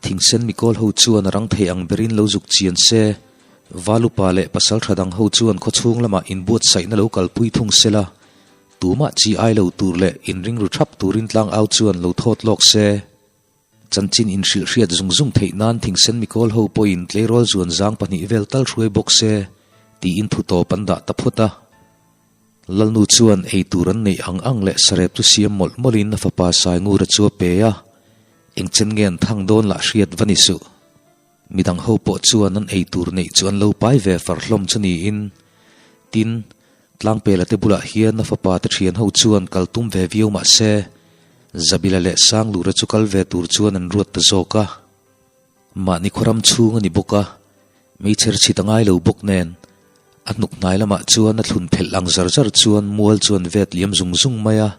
Thingsen mikawl ho chuan a rang thei ang berin lo zuk chian se, val upa leh pasal tha dang ho chuan khawchhung lamah inbuatsaihna lo kalpui thung sela, Tumah chi ai lo tur leh inring ru thap turin tlangau chuan lo thawt lawk se. Chanchin inhrilh hriat zung zung theih nan thingsen mikawl ho pawhin tleirawl zuan zang pahnih vel tal hruai bawk se, tiin thu tawp an dah ta phawt a. Lalnu chuan ei tur an neih ang ang leh sarep chu siam mawlh mawlhin a fapa Saingura chu a pe a, engchen nge an thang dawn lah hriat va ni suh. Midang ho pawh chuan an ei tur neih chu an lo pai ve far hlawm chu niin, tin, Tlangpela te bulah hian a fapa te thian ho chuan kal tum ve viau mah se, Zabila leh Sanglura chu kal ve tur chuan an ruat ta zawk a. Mahni khawram chhung a ni bawk a, meichher chhit a ngai lo bawk nen. A hnuk hnai lamah chuan a thlun phelh ang zar zar chuan mual chuan vet liam zung zung mai a.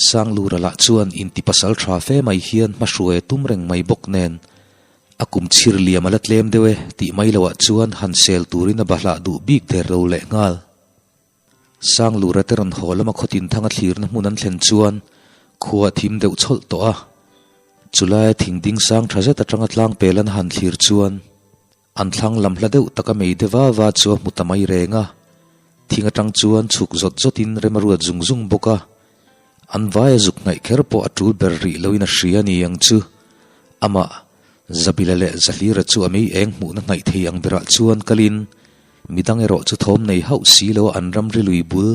Sanglura lah chuan inti pasal tha fe mai hian hmahruai a tum reng mai bawk nen, a kum chhir liam a la tlem deuh e tih mai loah chuan han sel turin a bahlah duh bik der lo leh nghal. Sanglura te rawn haw lama khawtin thanga thlirna hmun an thlen chuan khua a thim deuh chhawlh tawh a. Chulaia thing ding sang tha zet atanga tlang pel an han thlir chuan an thlang lam hla deuh taka mei de va va chu a hmu ta mai reng a. Thing atang chuan chhuk zawt zawtin rem a ruat zung zung bawk a. An vaia zuk hnaih kher pawh a tul ber rih loin a hria a ni ang chu. Amah, Zabila leh Zahlira chu a mei eng hmuhna hnaih thei ang berah chuan kalin midang erawh chu thawm nei hauh si lo an ramri lui bul,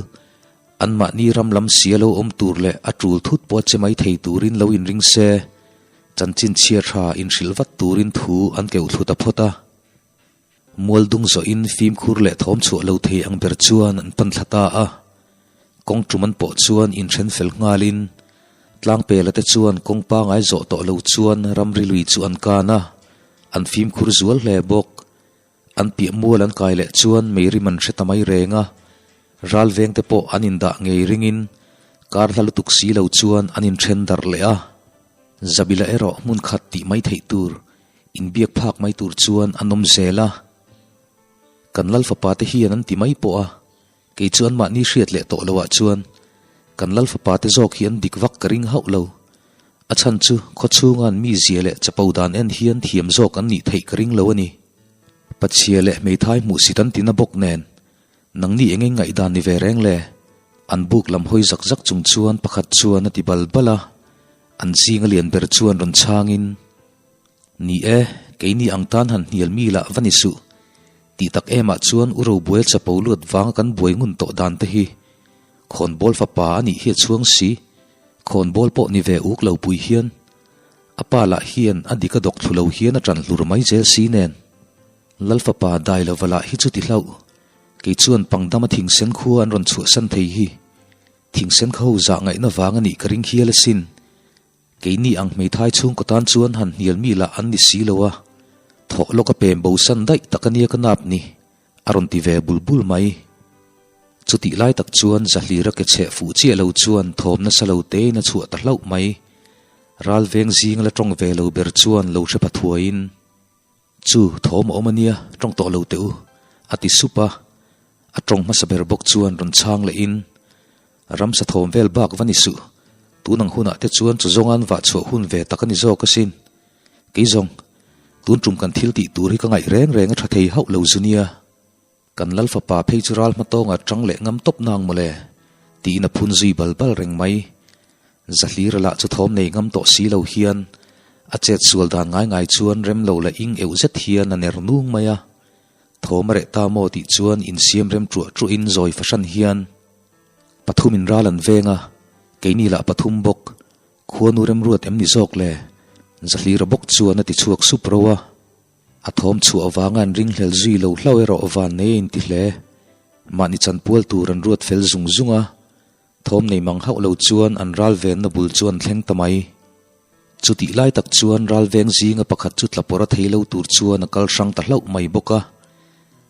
anmahni ram lam sia lo awm tur leh a tul thut pawh a che mai thei turin lo inring se, chanchin chhia tha inhrilh vat turin thu an keuh thlu ta phawt a. Mual dung zawhin fimkhur leh thawm chhuah lo thei ang ber chuan an pan thla ta a. Kawng tum an pawh chuan inthen fel nghalin Tlangpela te chuan kawng pangai zawh tawh lo chuan ramri lui chu an kan a, an fimkhur zual hle bawk. An piah mual an kai leh chuan meirim an hre ta mai reng a, ral veng te pawh an indah ngei ringin kar hla lutuk si lo chuan an inthen darh leh a. Zabila erawh hmun khat tih mai theih tur Inbiak phak mai tur chuan an awm zel a, kan Lal fapa te hian an ti mai pawh a, kei chu anmahni hriat leh tawh loh ah chuan kan Lal fapa te zawk hi an dik vak ka ring hauh lo. A chhan chu khawchhunga an mizia leh chapo dan en hian thiam zawk an nih theih ka ring lo a ni. Pachhia leh hmeithai hmuhsit an ti na bawk nen, nangni eng eng ngaihdan ni ve reng le? An buk lam hawi zak zak chung chuan pakhat chuan a ti bal bal a, an zinga lian ber chuan rawn chhangin, Ni e, keini ang tan han hnial mi lah va ni suh. Tih tak emah chuan u Robuaia chapo luat vanga kan buai ngun tawh dan te hi. Khawnbawl fapa a nih hi a chhuang si. Khawnbawl pawh ni ve uk lo pui hian. A pa lah hian a dik a dawk thlu lo hian a ṭan hlur mai zel si nen. Lal fapa dai lova lah hi chu ti hlauh. Kei chuan pangdama thingsen khua an rawn chhuahsan thei hi. Thingsen kha ho zah ngaihna vang a nih ka ring hial asin. Keini ang hmeithai chhungkaw tan chuan han hnial mi lah an ni si lo a, thawh lawk a pem bosan daih tak a nia ka nap ni, a rawn ti ve bul bul mai. Chutih lai tak chuan Zahlira ke chheh fuh chiah lo chuan thawm nasa lo tein a chhuah ta hlauh mai. Ral veng zing la tawng ve lo ber chuan lo hre pha thuaiin, Chu, thawm a awm a nia, tawng tawh lo teh u, a ti sup a. A tawng hmasa ber bawk chuan rawn chhang lehin, Ramsa thawm vel bak va ni suh, tun ang hunah te chuan chu zawnga'n vah chhuah hun ve tak a ni zawk asin. Kei zawng, tun tum kan thil tih tur hi ka ngaih reng reng a tha thei hauh lo zu nia. Kan Lal fapa phei chu ral hma tawnga tang leh ngam tawp nang mawle, tiin a phun zui bal bal reng mai. Zahlira lah chu thawm nei ngam tawh si lo hian a chet sual dan ngai ngai chuan rem lo leh ing euh zet hian a ner nung mai a. Thawm a reh ta maw tih chuan insiam rem truah truahin zawi fahran hian pathumin ral an veng a, keini lah pathum bawk, khuanu remruat em ni zawk le? Zahlira bawk chuan a ti chhuak sup ro a. A thawm chhuah avanga an ringhlel zui lo hlauh erawh van nei a inti hle. Mahni chanpual tur an ruat fel zung zung a, thawm nei mang hauh lo chuan an ral venna bul chu an thleng ta mai. Chutih lai tak chuan ral veng zinga pakhat chu tlapawrh a thei lo tur chuan a kal hrang ta hlauh mai bawk a.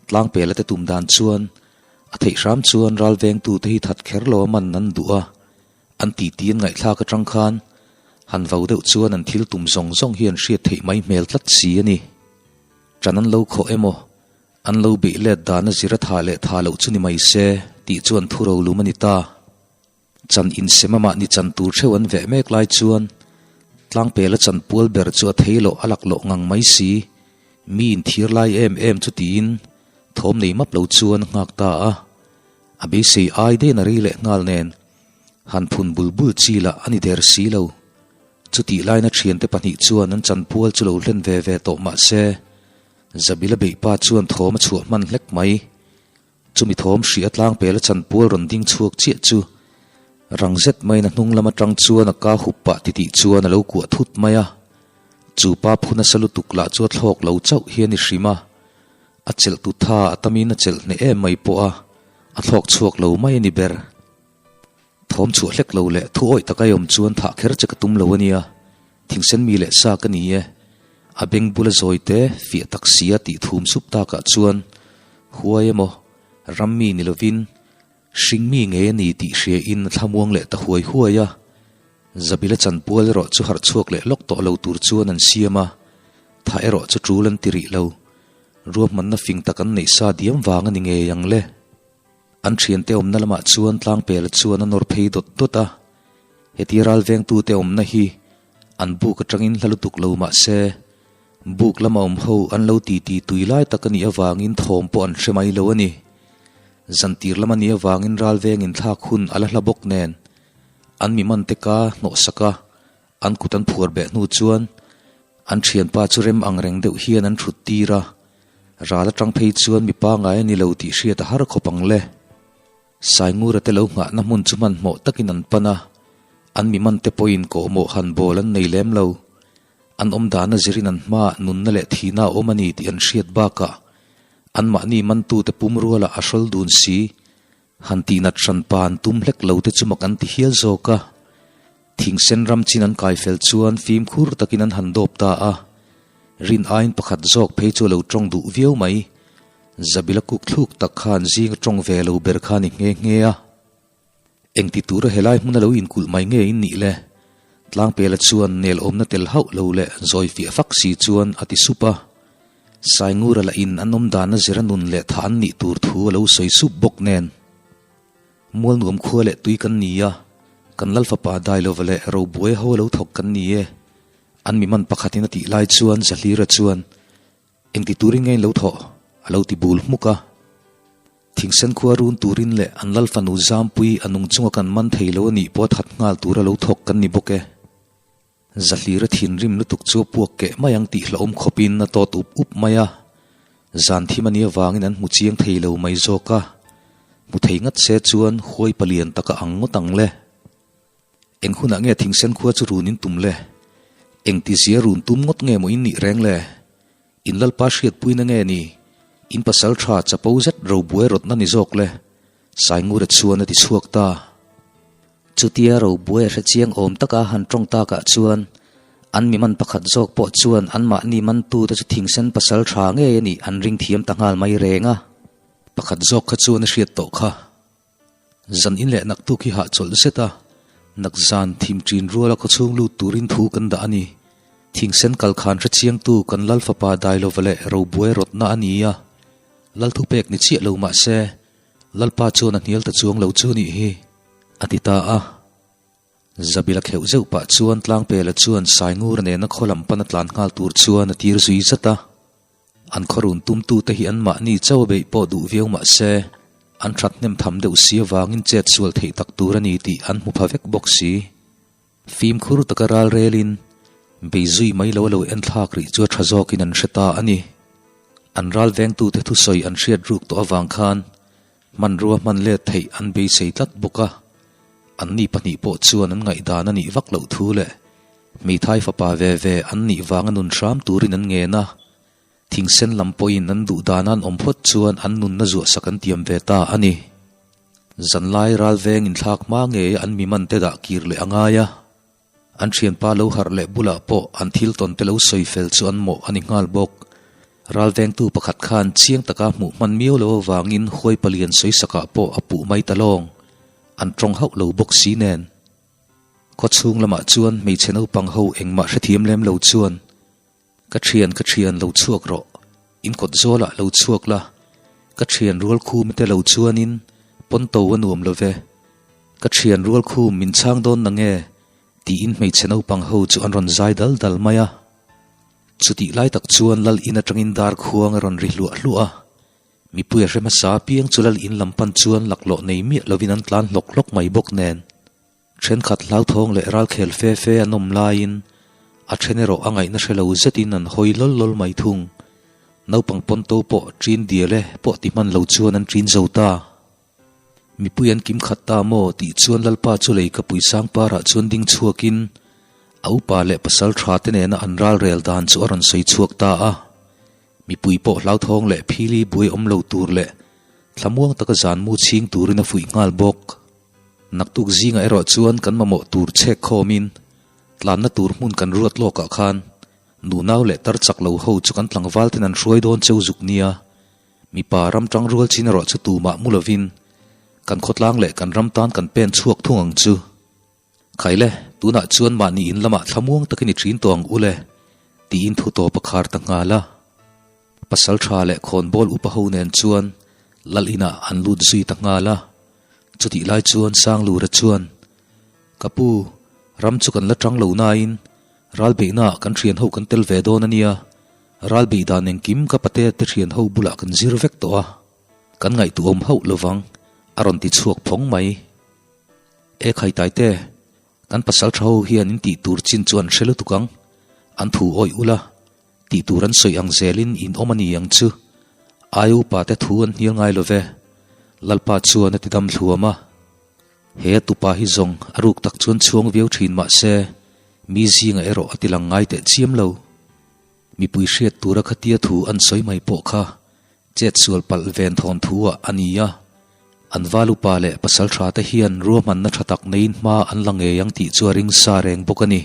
Tlangpela te tum dan chuan a theih hram chuan ral vengtute hi that kher lo a man an duh a. An titi an ngaihthlak atang khan han vo deuh chuan an thil tum zawng zawng hi an hriat theih mai hmel tlat si a ni. Ṭan an lo khawh emaw, an lo beih let dan a zir a tha leh tha loh chu ni mai se tih chuan thu rolum a ni ta. Chan insem amah ni chan tur theuh an veh mek lai chuan Tlangpela chan pual ber chu a thei loh a lak loh ngang mai si. Mi inthir lai em em chu tiin thawm nei map lo chuan a nghak ta a. A beisei ai daih in a rei leh nghal nen, han phun bul bul chi lah a ni der si lo. Chutih laina thiante pahnih chuan an chanpual chu lo hlen ve ve tawh mah se, Zabila beihpa chuan thawm a chhuah hman hlek mai. Chumi thawm hria tlangpela chanpual rawn ding chhuak chiah chu rang zet maiin a hnung lam atang chuan a ka hup pah titih chuan a lo kuah thut mai a. Chu pa phu nasa lutuk lah chu a thlawk lo chauh hi a ni hrim a. A chelh tu tha a tamin a chelh hneh em mai pawh a, a thlawk chhuak lo mai a ni ber. Thawm chhuah hlek lo leh thu awih taka i awm chuan thah kher che ka tum lo a nia, thingsen mi leh sa ka ni e. A beng bula zawi te fiah tak sia tih thum sup takah chuan huai emaw? Rammi ni lovin hringmi ngei a ni tih hria in a thlamuang leh ta huai huai a. Zabila chanpual erawh chu harh chhuak leh lawk tawh lo tur chuan an siam a, tha erawh chu tul an ti rih lo. Ruahmanna fing tak an neih sa diam vang a ni ngei ang le. An thiante awmna lamah chuan tlangpela chuan a nawr phei dawt dawt a. Heti ralvengtute awmna hi an buk atangin hla lutuk lo mah se, buk lama awm ho an lo titi tui lai tak a nih avangin thawm pawh an hre mai lo a ni. Zantir lam a nih avangin ralvengin thlak hun a la hla bawk nen an mi mante ka hnawhsak a, an kut an phuar beh hnu chuan an thianpa chu rem ang reng deuh hian an thut tir a, ral atang phei chuan mi pangai a ni lo tih hriat a har khawp ang le. Saingura te lo nghahna hmun chu hmanhmawh takin an pan a, an mi mante pawhin kawhmawh han bawl an nei lem lo. An awm dana zirin an hmaah nunna leh thihna a awm a ni tih an hriat bakah anmahni mantute pum rualah a hrawl dun si. Han tihnat hran pa an tum hlek lo te chu mak an ti hial zawk a. Thingsen ram chin an kai fel chuan fimkhur takin an han dawp ta a. Rin aiin pakhat zawk phei chu a lo tawng duh viau mai. Zabila kuk thluk tak khan zing a tawng ve lo ber kha a ni nghe nghe a. Engti tura helai hmuna lo inkulh mai nge in nih le? Tlangpela chuan nel awmna tel hauh lo leh zawi fiah fak si chuan a ti sup a. Saingura lah in an awm dana zira nun leh tha an nih tur thu a lo sawi sup bawk nen. Mualnuam khua leh tui kan ni a, kan Lalfapa Dailova leh Robuai ho lo thawk kan ni e. An mi man pakhatin a tih lai chuan Zahlira chuan, Engti turin nge in lo thawh? a lo ti bul hmuk a. Thingsen khua run turin leh an Lal fanu Zampui a nung chunga kan man thei lo a nih pawh that nghal tura lo thawk kan ni bawk e. Zahlira thinrim lutuk chu a puak keh mai ang tih hlauhawm khawpin a tawt up up mai a. Zan thim a nih avangin an hmu chiang thei lo mai zawk a. Hmu thei ngat se chuan huai palian taka ang ngawt ang le. Eng hunah nge thingsen khua chu run in tum le? Eng tizia run tum ngawt nge maw in nih reng le? In Lalpa hriatpuina nge ni? In pasal tha chapo zet ro buai rawtna ni zawk le? Saingura chuan a ti chhuak ta. Chutia ro buai a hre chiang awm taka han tawng takah chuan an mi man pakhat zawk pawh chuan anmahni mantute chu thingsen pasal tha ngei a nih an ring thiam ta nghal mai reng a. Pakhat zawk kha chuan a hriat tawh kha. Zan in leh naktuk hi hahchawlh zet a, nak zan thim ṭin ruala khawchhung lut turin thu kan dah a ni. Thingsen kal khan hrechiangtu kan Lal fapa Dailova leh Robuai rawtna a ni a, Lal thupek ni chiah lo mah se, Lalpa chuan a hnial ta chuang lo chu nih hi, a ti ta a. Zabila kheuh zeuh pah chuan Tlangpela chuan Saingura nena khaw lam pana tlan nghal tur chuan a tir zui zat a. An khaw run tumtute hi anmahni chau a beih pawh duh viau mah se, an that hnem tham deuh si avangin chet sual theih tak tur a ni tih an hmu pha vek bawk si. Fimkhur taka ral relin, bei zui mai lo a lo enthlak rih chu a tha zawkin an hre ta a ni. An ral vengtute thusawi an hriat ruk tawh avang khan hmanrua hman let theih an beisei tlat bawk a. Anni pahnih pawh chuan an ngaihdan a nih vak loh thu leh Hmeithai fapa ve ve an nih vanga nun hram turin an ngen a, thingsen lam pawhin an duh dana an awm phawt chuan an nunna zuahsak an tiam ve ta a ni. Zanlai ral veng inthlak hma ngeia an mi man te dah kir leh a ngai a, an thianpa lo harh leh bulah pawh an thil tawn te lo sawi fel chu an mawh a ni nghal bawk. Ral vengtu pakhat khan chiang taka hmuh hman miau lo avangin huai palian sawisakah pawh a puh mai ta lawng, an tawng hauh lo bawk si nen. Khawchhung lamah chuan hmeichhe naupang ho engmah hrethiam lem lo chuan, Ka thian, ka thian, lo chhuak rawh. In kawt zawlah lo chhuak la. Ka thian rual khum te lo chuanin pawnto a nuam lo ve. Ka thian rual khum min chhang dawn na nge? tiin hmeichhe naupang ho chu an rawn zai dal dal mai a. Chutih lai tak chuan lal in atangin dar khuang a rawn ri hluah hluah a. Mipui a hre hmasa apiang chu lal in lam pan chuan laklawh nei miah lovin an tlan hlawk hlawk mai bawk nen. Thenkhat hlauthawng leh ralkhel fe fe an awm laiin a then erawh a ngaihna hre lo zetin an hawi lawl lawl mai thung. Naupang pawnto pawh ṭin dial e pawh ti hman lo chuan an ṭin zo ta. Mipui an kim khat ta maw tih chuan Lalpa chu lei ka pui sang parah chuan ding chhuakin a upa leh pasal tha te nena an ralrel dan chu a rawn sawi chhuak ta a. Mipui pawh hlauthawng leh phili buai awm lo tur leh thlamuang taka zan mu chhing turin a fuih nghal bawk. Naktuk zingah erawh chuan kan mamawh tur chhek khawmin tlanna tur hmun kan ruat lawkah khan nunau leh tar chak lo ho chu kan tlangval ten an hruai dawn cheu zuk nia. Mipa ram tang rual chin erawh chu tumah mu lovin kan khawtlang leh kan ram tan kan pen chhuak thung ang chu. Khaile, tunah chuan mahni in lamah thlamuang takin i ṭin tawh ang u le, tiin thu tawp a khar ta nghal a. Pasal tha leh khawnbawl upa ho nen chuan lal inah an lut zui ta nghal a. Chutih lai chuan Sanglura chuan, Ka pu, ram chu kan la tang lo nain ralbeihnaah kan thian ho kan tel ve dawn a nia. Ralbeih dan engkim ka patea te thian ho bulah kan zir vek tawh a, kan ngaihtuahawm hauh lovang, a rawn ti chhuak phawng mai. E Khaitaite, kan pasal tha ho hian in tih tur chin chu an hre lutuk ang, an thu awih ula, tih tur an sawi ang zelin in awm a ni ang chu. Ai upa te thu an hnial ngai lo ve, Lalpa chuan a ti dam thluam a. He a tupa hi zawng a ruk tak chuan chhuang viau thin mah se, mi zinga erawh a ti lang ngai teh chiam lo. Mipui hriat tura khatia thu an sawi mai pawh kha chet sual palh ven thawn thu ah a ni a. An val upa leh pasal tha te hian ruahmanna tha tak neiin hma an la ngei ang tih chu a ring sa reng bawk a ni.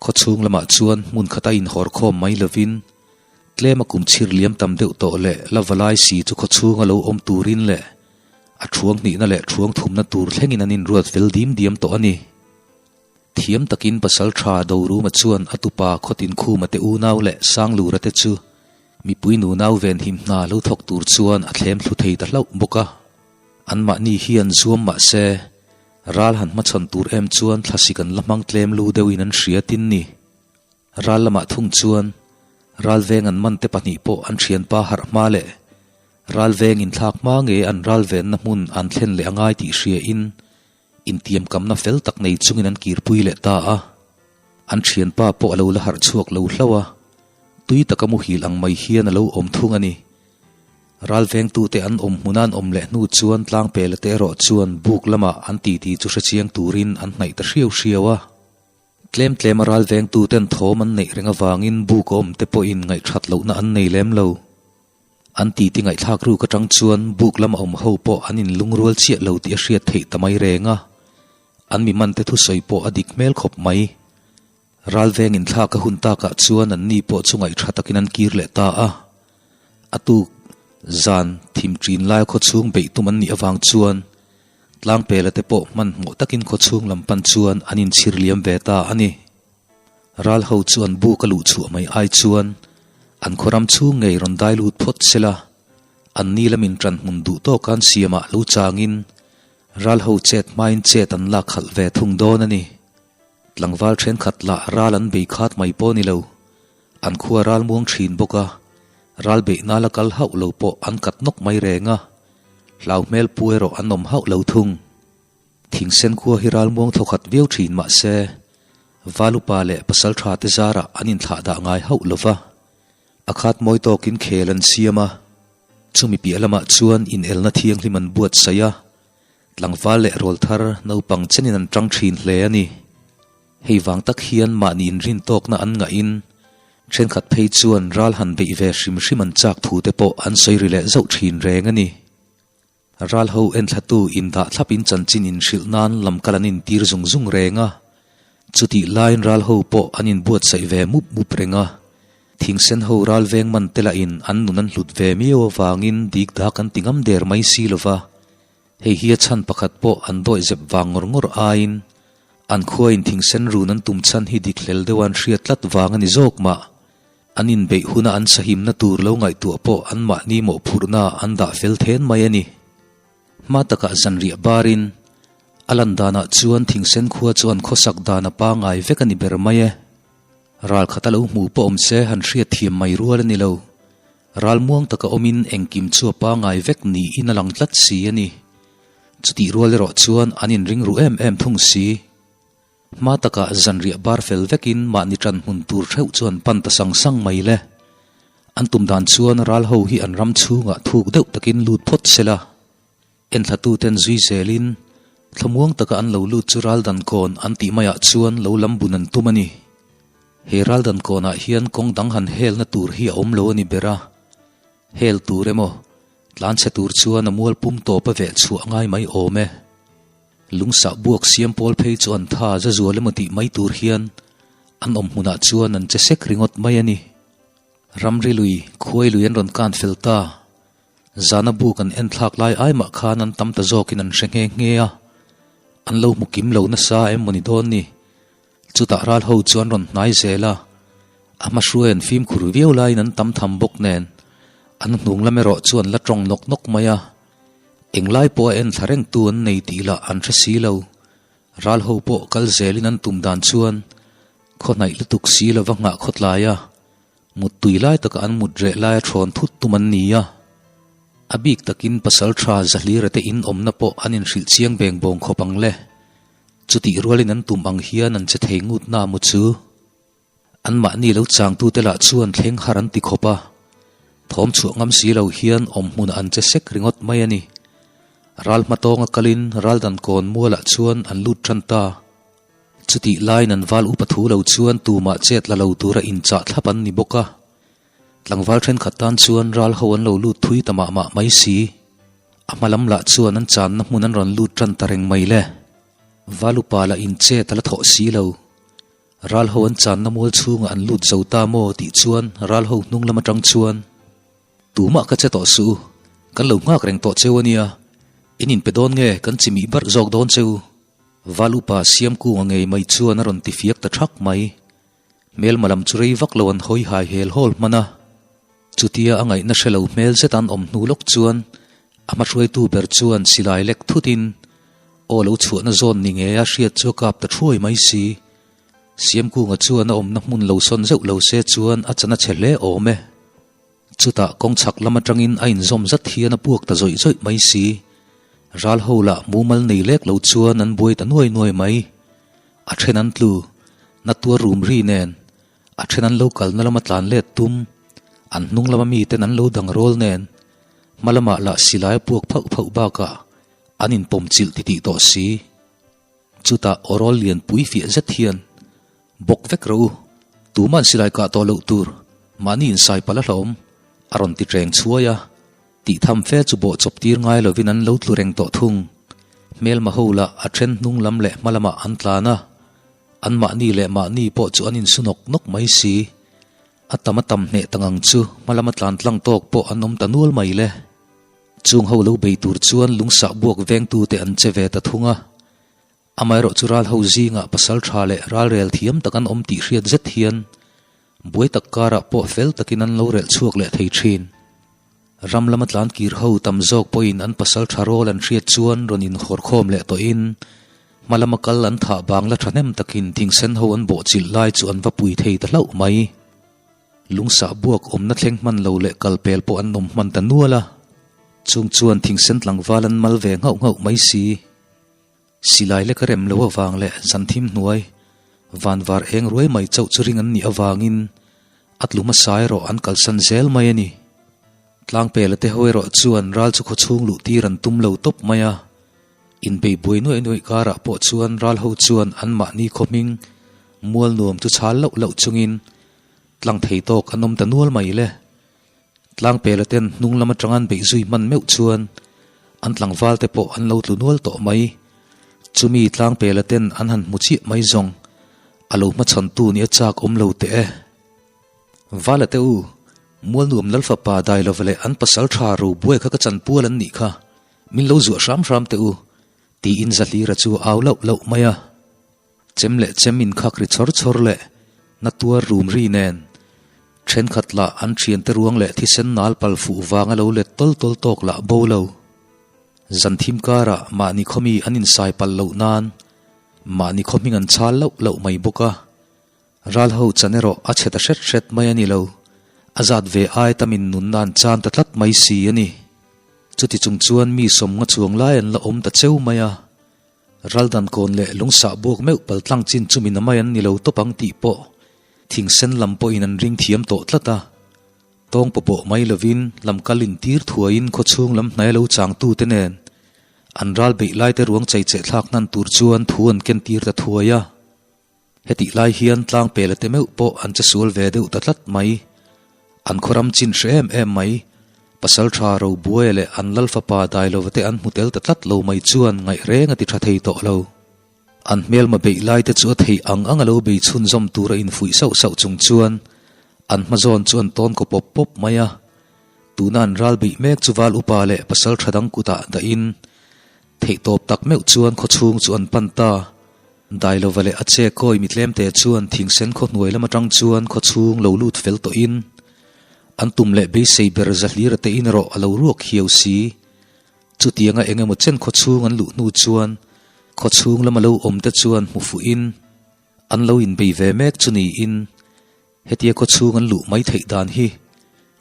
Khawchhung lamah chuan hmun khata inhawr khawm mai lovin tlema kum chhir liam tam deuh tawh leh la valai si chu khawchhunga lo awm turin leh a thuang hnihna leh thuang thumna tur thlengin an inruat fel dim diam tawh a ni. Thiam takin pasal tha Doruma chuan a tupa Khawtin Khuma te unau leh Sanglura te chu mipui nunau venhim hna lo thawk tur chuan a thlem thlu thei ta hlauh bawk a. Anmahni hian zuam mah se, ral han hmachhawn tur em chuan thlasik an la hmang tlem lu deuhin an hria tin ni. Ral lamah thung chuan ral veng an man te pahnih pawh an thianpa harh hma leh ral veng inthlak hma nge an ral venna hmun an thlen leh a ngai tih hria in Intiamkamna fel tak nei chungin an kirpui leh ta a, an thianpa pawh a lo la harh chhuak lo hlauh a, tui taka muhil ang mai hian a lo awm thung a ni. Ralvengtute an awm hmuna an awm leh hnu chuan tlangpela te erawh chuan buk lamah an titi chu hrechiang turin an hnaih ta hriau hriau a. Tlem tlema ralvengtuten thawm an neih reng avangin buk a awm te pawhin ngaihthat lohna an nei lem lo. An titi ngaihthlak ruk atang chuan buk lama awm ho pawh an inlungrual chiah lo tih a hriat theih ta mai reng a, an mi mante thusawi pawh a dik hmel khawp mai. Ralveng inthlak a hun takah chuan an ni pawh chu ngaihtha takin an kir leh ta a. A tuk zan thim ṭin laia khawchhung beih tum an nih avang chuan tlangpela te pawh hmanhmawh takin khawchhung lam pan chuan an inchhir liam ve ta a ni. Ral ho chu an buk a luh chhuah mai ai chuan an khawram chhung ngei rawn dai lut phawt se la, an ni lamin ṭan hmun duh tawk an siamah lo changin ral ho chet hmain chet an lak khalh ve thung dawn a ni. Tlangval ṭhenkhat lah ral an bei khat mai pawh ni lo, an khua ral muang ṭhin bawk a, ral beihna la kal hauh lo pawh an kat nawk mai reng a, hlau hmel pu erawh an awm hauh lo thung. Thingsen khua hi ralmuang thawkhat viau thin mah se, Valupa leh Pasaltha te zarah an inthlah dah ngai hauh lo va, a khat mawi tawkin khel an siam a, chumi piah lamah chuan inelna thianghlim an buatsaih a, tlangval leh rawlthar naupang chenin an tang thin hle a ni. Hei vang tak hian mahni inrin tawkna an ngahin thenkhat phei chuan ral han beih ve hrim hrim an chak thu te pawh an sawi ri leh zauh thin reng a ni. Ral ho enthlatu indah thlapin chanchin inhrilh nan lam kal an intir zung zung reng a. Chutih laiin ral ho pawh an inbuatsaih ve mup mup reng a. Thingsen ho ral veng man te lahin an nun an hlut ve miau avangin dik dak an ti ngam der mai si lo va. Hei hi a chhan pakhat pawh an dawihzep vang ngawr ngawr aiin an khuain thingsen run an tum chhan hi dik hlel deuh an hriat tlat vang a ni zawk mah. An inbeih huna an sahimna tur lo ngaihtuah pawh anmahni mawhphurhna an dah fel then mai a ni. Hma takah zanriah barin a lan danah chuan thingsen khua chu an khawsak dan a pangai vek a ni ber mai e. Ral khat a lo hmu pawh awm se han hriat thiam mai rual a ni lo. Ral muang taka awmin engkim chu a pangai vek niin a lang tlat si a ni. Chutih rual erawh chuan an inring ru em em thung si. Hma takah zanriah bar fel vekin mahni ṭan hmun tur ṭheuh chuan pan ta sang sang mai le. An tum dan chuan ral ho hi an ram chhungah thuk deuh takin lut phawt se la. Enthlatuten zui zelin thlamuang taka an lo lut chu ral dan kawn an tih maiah chuan lo lam bun an tum a ni. He ral dan kawnah hian kawng dang han helna tur hi a awm lo a ni ber a. Hel tur emaw, tlanchhe tur chuan a mual pum tawp a veh chhuah ngai mai awm e. Lungsah buak siam pawl phei chu an tha za zual emaw tih mai tur hian an awm hmunah chuan an che sek ringawt mai a ni. Ramri lui, khuai lui an rawn kan fel ta. Zana buk an en thlak lai ai mah khan an tam ta zawkin an hre nghe nghe a, an lo hmu kim lo nasa em maw ni dawn ni. Chutah ral ho chu an rawn hnai zel a, a hma hruai an fimkhur viau laiin an tam tham bawk nen, an hnung lam erawh chu an la tawng nawk nawk mai a. Englai pawh a en thla rengtu an nei tih lah an hre si lo. Ral ho pawh kal zelin an tum dan chuan khaw hnaih lutuk si lova nghah khawtlai a, mut tui lai taka an mut reh laia thawn thut tum an ni a. A bik takin pasal tha Zahlira te in awmna pawh an inhrilh chiang beng bawng khawp ang le. Chutih rualin an tum ang hian an che thei ngut na maw chu? Anmahni lo changtute lah chuan thleng har an ti khawp a, thawm chhuah ngam si lo hian awm hmunah an che sek ringawt mai a ni. Ral hmatawnga kalin Raldan kawn mualah chuan an lut tan ta. Chutih laiin an val upa thu lo chuan tumah chet la lo tura inchah thlap an ni bawk a. Tlangval thenkhat tan chuan ral ho an lo lut thui ta mah mah mai si. A hma lam lah chuan an channa hmun an rawn lut tan ta reng mai le. Val upa lah inchet a la thawh si lo. Ral ho an channa mual chhungah an lut zo ta maw tih chuan ral ho hnung lam atang chuan, Tumah ka che tawh suh u, kan lo nghak reng tawh cheu a nia, in inpe dawn nge kan chimih barh zawk dawn cheu? Val upa Siamkunga ngei mai chuan a rawn ti fiak ta thak mai. Hmelma lam chu rei vak lo an hawi hai hel hawl hman a. Chutia a ngaihna hre lo hmel zet an awm hnu lawk chuan a hmahruaitu ber chuan silai lek thutin aw lo chhuahna zawn ni nge a hriat chu a kap ta thuai mai si. Siamkunga chuan a awmna hmun lo sawn zeuh lo se chuan a chan a chhe hle awm e. Chutah kawng chhak lam atangin a inzawm zat hian a puak ta zawih zawih mai si. Ral ho lah mumal nei lek lo chuan an buai ta nuai nuai mai. A then an tlu, na tuar rum ri nen, a then an lo kalna lama tlan let tum, an hnung lama miten an lo dang rawl nen, hma lamah lah silai a puak phauh phauh bakah an inpawm chilh titih tawh si. Chutah awrawl lian pui fiah zet hian, Bawk vek rawh u, tuma'n silai kah tawh loh tur, mahni insai palh a hlawm, a rawn ti reng chhuai a. Tih tham fe chu bawh chawp tir ngai lovin an lo tlu reng tawh thung. Hmelma ho lah a then hnung lam leh hma lamah an tlan a, anmahni leh mahni pawh chu an insu nawk nawk mai si. A tam a tam hneh ta ngang chu hma lama tlan tlang tawk pawh an awm ta nual mai le. Chung ho lo bei tur chuan lungsah buak vengtute an che ve ta thung a. Amaherawh chu ral ho zingah pasal tha leh ralrel thiam tak an awm tih hriat zet hian buai tak karah pawh fel takin an lo relh chhuak leh thei thin. Ram lama tlan kir ho tam zawk pawhin an pasal tha rawl an hriat chuan rawn inhawrkhawm leh tawhin hma lama kal an thah bangla thahnem takin thingsen ho an bawhchilh lai chu an va pui thei ta hlauh mai. Lungsah buak awmna thleng hman lo leh kal pel pawh an awm hman ta nual a, chung chuan thingsen tlangval an mal ve nghauh nghauh mai si. Silai lek a rem lo avang leh zan thim hnuai, van var eng ruai mai chauh chu ring an nih avangin a tlu hmasa erawh an kalsan zel mai a ni. Tlangpela te ho erawh chuan ral chu khawchhung luh tir an tum lo tawp mai a, inbei buai nuaih nuaih karah pawh chuan ral ho chuan anmahni khaw hming mual nuam chu chhal loh loh chungin tlang thei tawk an awm ta nual mai le. Tlangpela ten hnung lam atang an beih zui hman meuh chuan an tlangval te pawh an lo tlu nual tawh mai. Chumi tlangpela ten an han hmu chiah mai zawng a lo hmachhawn tu nia chak awm lo teh e. Vala te u, Mualnuam Lalfapa Dailova leh an pasal tha Robuai kha ka chanpual an nih kha, min lo zuah hram hram teh u, tiin Zahlira chu a au lauh lauh mai a. Chem leh chem inkhak ri chawr chawr leh na tuar rum ri nen thenkhat lah an thiante ruang leh thisen nal pal fuh vanga lo let tawl tawl tawk lah bo lo. Zan thim karah mahni khawmi an insai palh loh nan mahni khaw hming an chhal loh loh mai bawk a. Ral ho chan erawh a chhe ta hret hret mai a ni lo. A zat ve ai tamin nunna an chan ta tlat mai si a ni. Chuti chung chuan mi sawmnga chuang lai an la awm ta cheu mai a. Raldan kawn leh lungsah buak meuh paltlang chin chu min a mai an ni lo tawp ang tih pawh thingsen lam pawhin an ring thiam tawh tlat a. Tawng pawpawh mai lovin lam kal intir thuaiin khawchhung lam hnaia lo changtute nen an ral beih laite ruang chei cheh thlak hnan tur chuan thu an kentir ta thuai a. Hetih lai hian tlangpela te meuh pawh an che sual ve deuh ta tlat mai. An khawram chin hre em em mai. Pasal tha Robuaia leh an lal fapa Dailova te an hmu tel ta tlat lo mai chuan ngaih reng a ti tha thei tawh lo. An hmelma beih lai te chu a theih ang ang a lo bei chhunzawm tur a infuih sauh sauh chung chuan an hma zawn chu an tawn kaw pawp pawp mai a. Tuna an ral beih mek chu val upa leh pasal tha dang kutah dahin theihtawp tak meuh chuan khawchhung chu an pan ta. Dailova leh a che kawi mitlemte chuan thingsen khaw hnuai lam atang chuan khawchhung lo lut fel tawhin an tum leh beisei ber zahlira te in erawh a lo ruak hiau si. Chutianga eng emaw chen khawchhung an luh hnu chuan khawchhung lama lo awm te chuan hmu fuhin an lo inbei ve mek chu niin hetia khawchhung an luh mai theih dan hi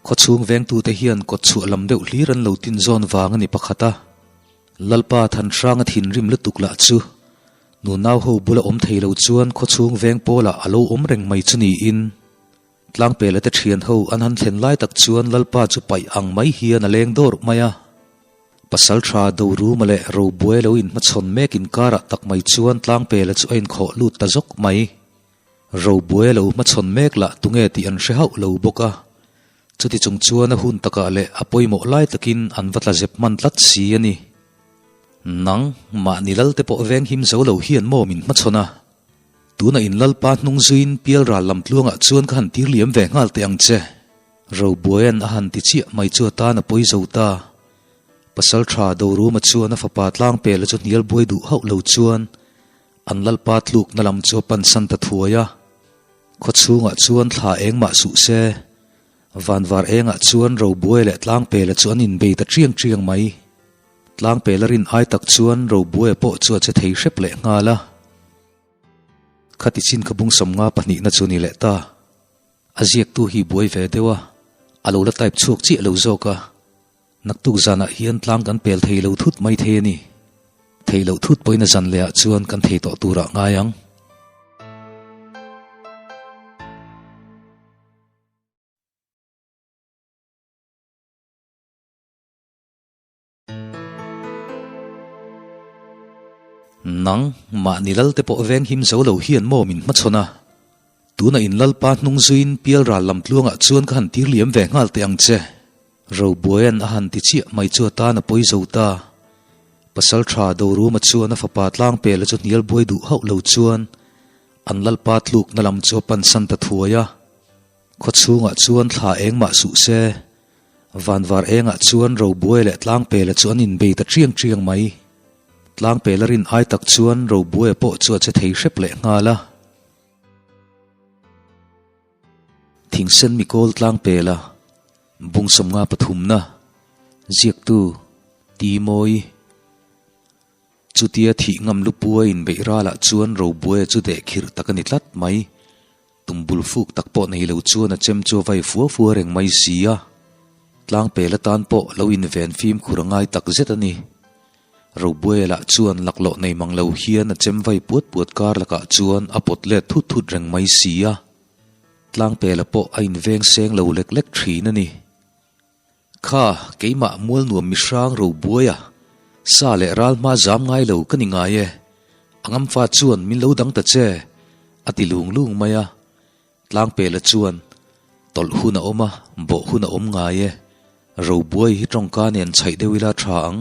khawchhung vengtute hian kawtchhuah lam deuh hlir an lo tin zawn vang a ni pakhat a. Lalpa Thanhranga thinrim lutuk lah chu nunau ho bula awm thei lo chuan khawchhung veng pawlah a lo awm reng mai chu niin Tlangpela te thian ho an han thlen lai tak chuan Lalpa chu paih ang mai hian a leng dawr mai a. Pasal tha Doruma leh Robuai lo inhmachhawn mek inkarah tak mai chuan Tlangpela chu a inkhawh lut ta zawk mai. Robuai lo hmachhawn mek lah tunge tih an hre hauh lo bawk a. Chuti chung chuan a hun takah leh a pawimawh lai takin an va tla zep hman tlat si a ni. Nang, mahni Lalte pawh veng him zo lo hian maw min hmachhawn a? Tuna in Lalpa hnung zuiin pial ral lam tluangah chuan ka han tir liam ve nghal teh ang che. Robuaia'n a han ti chiah mai chu a tan a pawi zo ta. Pasal tha Doruma chuan a fapa tlangpela chu hnial buai duh hauh lo chuan an Lalpa tlukna lam chu a pansan ta thuai a. Khawchhungah chuan thla eng mah suh se. Vanvar engah chuan Robuai leh tlangpela chu an inbei ta chiang chiang mai. Tlangpela rin ai tak chuan Robuaia pawh chu a che thei hrep leh nghal a. Khati chin ka bung sawmnga pahnihna chu ni leh ta. A ziaktu hi buai ve deuh a, a lo la type chhuak chiah lo zawk a. Naktuk zanah hian tlang kan pel thei lo thut mai thei a ni. Thei loh thut pawhin a zan lehah chuan kan thei tawh turah ngai ang. Nang, mahni Lalte pawh veng him zo lo hian maw min hmachhawn a? Tuna in Lalpa hnung zuiin pial ral lam tluangah chuan ka han tir liam ve nghal teh ang che. Robuaia'n a han ti chiah mai chu a tan a pawi zo ta. Pasal tha Doruma chuan a fapa tlangpela chu hnial buai duh hauh lo chuan an Lalpa tlukna lam chu a pansan ta thuai a. Khawchhungah chuan thla eng mah suh se. Vanvar engah chuan Robuai leh Tlangpela chu an inbei ta chiang chiang mai. Tlangpela rin ai tak chuan Robuaia pawh chu a che thei hrep leh nghal a. Thingsen mikawl Tlangpela, Bung sawmnga pathumna, Ziaktu, Timawi. Chutia thih ngam lupua inbeih ralah chuan Robuaia chu deh khirh tak a ni tlat mai. Tumbul fuk tak pawh nei lo chuan a chem chu a vai fua fua reng mai si a. Tlangpel atan pawh lo inven fimkhur a ngai tak zet a ni. Robuaia lah chuan laklawh nei mang lo hian a chem vai puat puat kar lakah chuan a pawt let thut thut reng mai si a. Tlangpela pawh a inveng seng lo lek lek thin a ni. Kha, keimah mual nuam mihrang ro buai a, sa leh ral hma zam ngai lo ka ni ngai e, a ngamfa chuan min lo dang ta che, a ti lung lung mai a. Tlangpela chuan, Tawlh hun a awm a, bawh hun a awm ngai e, ro buai hi tawngka nen chhaih deuh ila tha ang,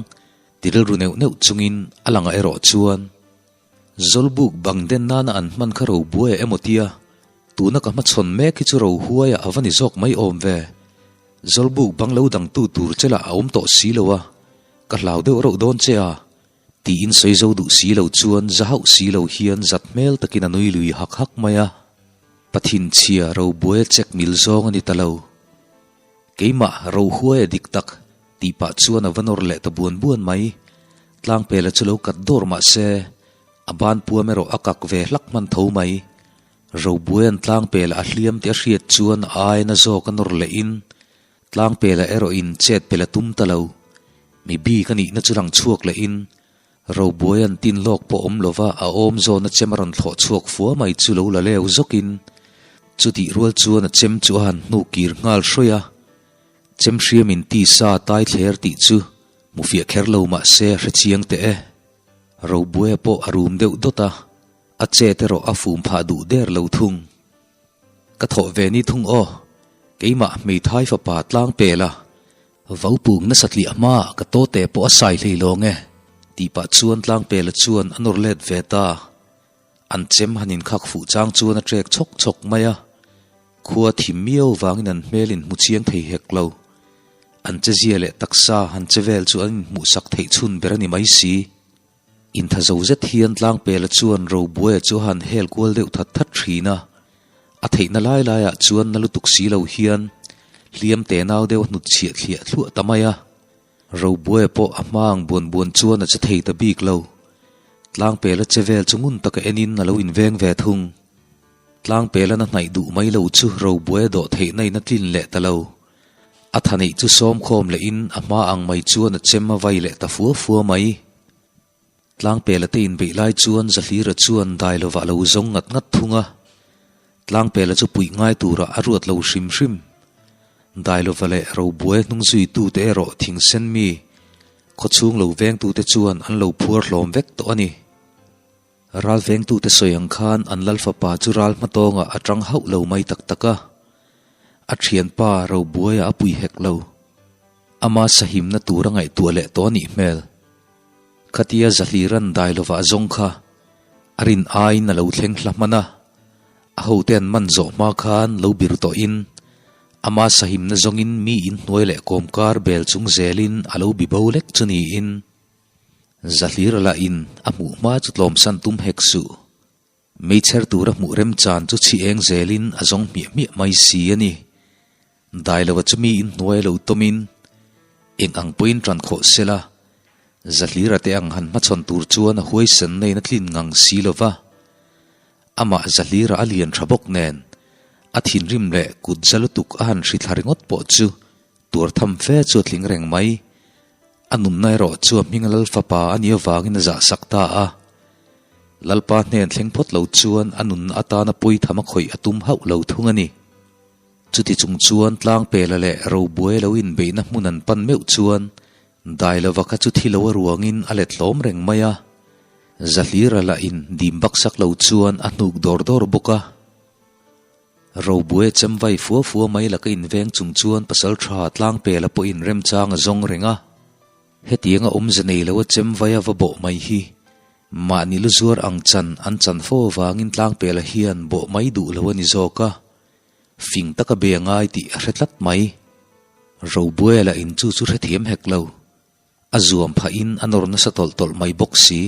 ti rilru neuh neuh chungin a langah erawh chuan, Zawlbuk bang den nana an hman kha ro buai a emaw tia, tuna ka hmachhawn mek hi chu ro huai a ava ni zawk mai awm ve. Zawlbuk bang lo dangtu tur che lah a awm tawh si lo a, ka hlau deuh reuh dawn che a, tiin sawi zo duh si lo chuan za hauh si lo hian zat hmel takin a nui lui hak hak mai a. Pathinchhia ro buai a check mil zawng a ni ta lo. Keimah ro huai a dik tak tih pah chuan a va nawr leh ta buan buan mai. Tlangpela chu lo kat dawr mah se, a ban puam erawh a kak ve hlak hman tho mai. Robuaia'n Tlangpela a hliam tih a hriat chuan a aina zawk a nawr lehin Tlangpela erawhin chet pel a tum ta lo. Mi bik a nihna chu lang chhuak lehin Robuaia'n tin lawk pawh awm lova a awm zawna chem a rawn thlawh chhuak fua mai chu lo la leu zawkin chutih rual chuan a chem chu a han hnuh kir nghal hrawih a. Chem hriamin tisa tai thler tih chu hmu fiah kher lo mah se a hre chiang teh e. Robuaia pawh a rum deuh dawt a. A chet erawh a fum phah duh der lo thung. Ka thawh ve ni thung aw, keimah hmeithai fapa tlang pel a, vopung nasa tliah hmaah ka tawte pawh a sai hlei lawng e, tih pah chuan tlang pela chuan a nawr let ve ta. An chem han inkhak fuh chang chuan a trek chhawk chhawk mai a, khua thim miau vangin an hmel in hmu chiang thei hek lo. An chezia leh taksa han che vel chu an inhmuhsak theih chhun ber a ni mai si. Intha zo zet hian Tlangpela chuan Robuaia chu a han hel kual deuh that that thin a, a theihna lai laiah chuan na lutuk si lo hian hliam te nau deuh a hnut chhiah thliah thluah ta mai a. Robuaia pawh a hma ang buan buan chuan a che thei ta bik lo. Tlangpela che vel chu ngun taka enin a lo inveng ve thung. Tlangpela'n a hnaih duh mai lo chu Robuaia dawh theihna in a tlin leh ta lo. A tha neih chu sawmkhawm lehin a hma ang mai chuan a chem a vai leh ta fua fua mai. Tlangpela te inbeih lai chuan Zahlira chuan dai lovah a lo zawng ngat ngat thung a. Tlangpela chu puih ngai turah a ruat lo hrim hrim. Dailova leh Robuai hnungzuitute erawh thingsen mi, khawchhung lo vengtute chuan an lo phuar hlawm vek tawh a ni. Ral vengtute sawi ang khan an lal fapa chu ral hmatawngah a tang hauh lo mai tak tak a. A thianpa Robuaia a pui hek lo. Ama sahimna tur a ngaihtuah leh tawh a nih hmel. Khatia Zahliran dai lovah a zawng kha a rin aiin a lo thleng hla hman a. A hote an man zawh hma khan lo bir tawhin ama sahimna zawngin mi inhnuai leh kawmkar bel chung zelin a lo bi bo lek chu niin Zahlir lah in a hmuh hma chu tlawmsan tum hek suh. Meichher tura hmuh remchan chu chhi eng zelin a zawng hmiah hmiah mai si a ni. Dailova chu mi in hnuai lo tawmin eng ang pawhin ṭan khawh se la, Zahlira te ang han hmachhawn tur chuan a huaisen na in a tlin ngang si lo va. Amah Zahlira a lian ṭha bawk nen a thinrim leh kut za lutuk a han hri thla ringawt pawh chu Tuar tham fe chu a tling reng mai. A nunna erawh chu a hming Lal fapa a nih avangin a zahsak ta a. Lalpa hnen thleng phawt lo chuan a nunna atana pawi tham a khawih a tum hauh lo thung a ni. Chuti chung chuan Tlangpela leh Robuai lo inbeihna hmun an pan meuh chuan Dailova kha chu thi lo a ruangin a let hlawm reng mai a. Zahlira lah in dim baksak lo chuan a hnuk dawr dawr bawk a. Robuai chem vai fua fua mai laka inveng chung chuan pasal tha Tlangpela pawhin remchang a zawng reng a. Hetianga awmze nei lo a chem vai a va bawh mai hi mahni lu zuar ang chan an chan fo avangin Tlangpela hian bawh mai duh lo a ni zawk a, fing taka be a ngai tih a hre tlat mai. Robuai lah in chu chu hrethiam hek lo. A zuam phahin a nawr nasa tawlh tawlh mai bawk si.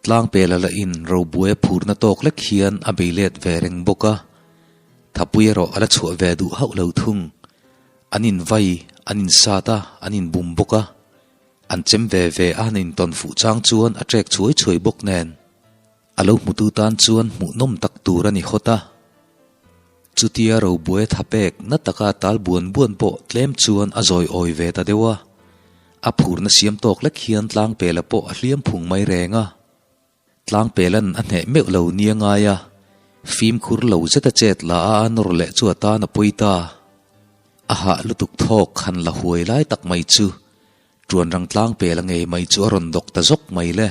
Tlangpela lahin Robuai phurna tawk lek hian a bei let ve reng bawk a. Thapui erawh a la chhuah ve duh hauh lo thung. An invai, an insat a, an inbum bawk a. An chem ve ve a han intawn fuh chang chuan a ṭek chhuai chhuai bawk nen. A lo hmutu tan chuan hmuhnawm tak tur a ni hawt a. Chutia Robuai thapek na taka tal buan buan pawh tlem chuan a zawi awi ve ta deuh a. A phurna siam tawk lek hian Tlangpela pawh a hliam phung mai reng a. Tlangpela'n a hneh meuh lo nia ngai a, fimkhur lo zeta chet la a a nawr leh chu a tan a pawi ta. A hah lutuk thawk han la huai lai tak mai chu Ṭuanrang tlangpel a ngei mai chu a rawn dawk ta zawk mai le.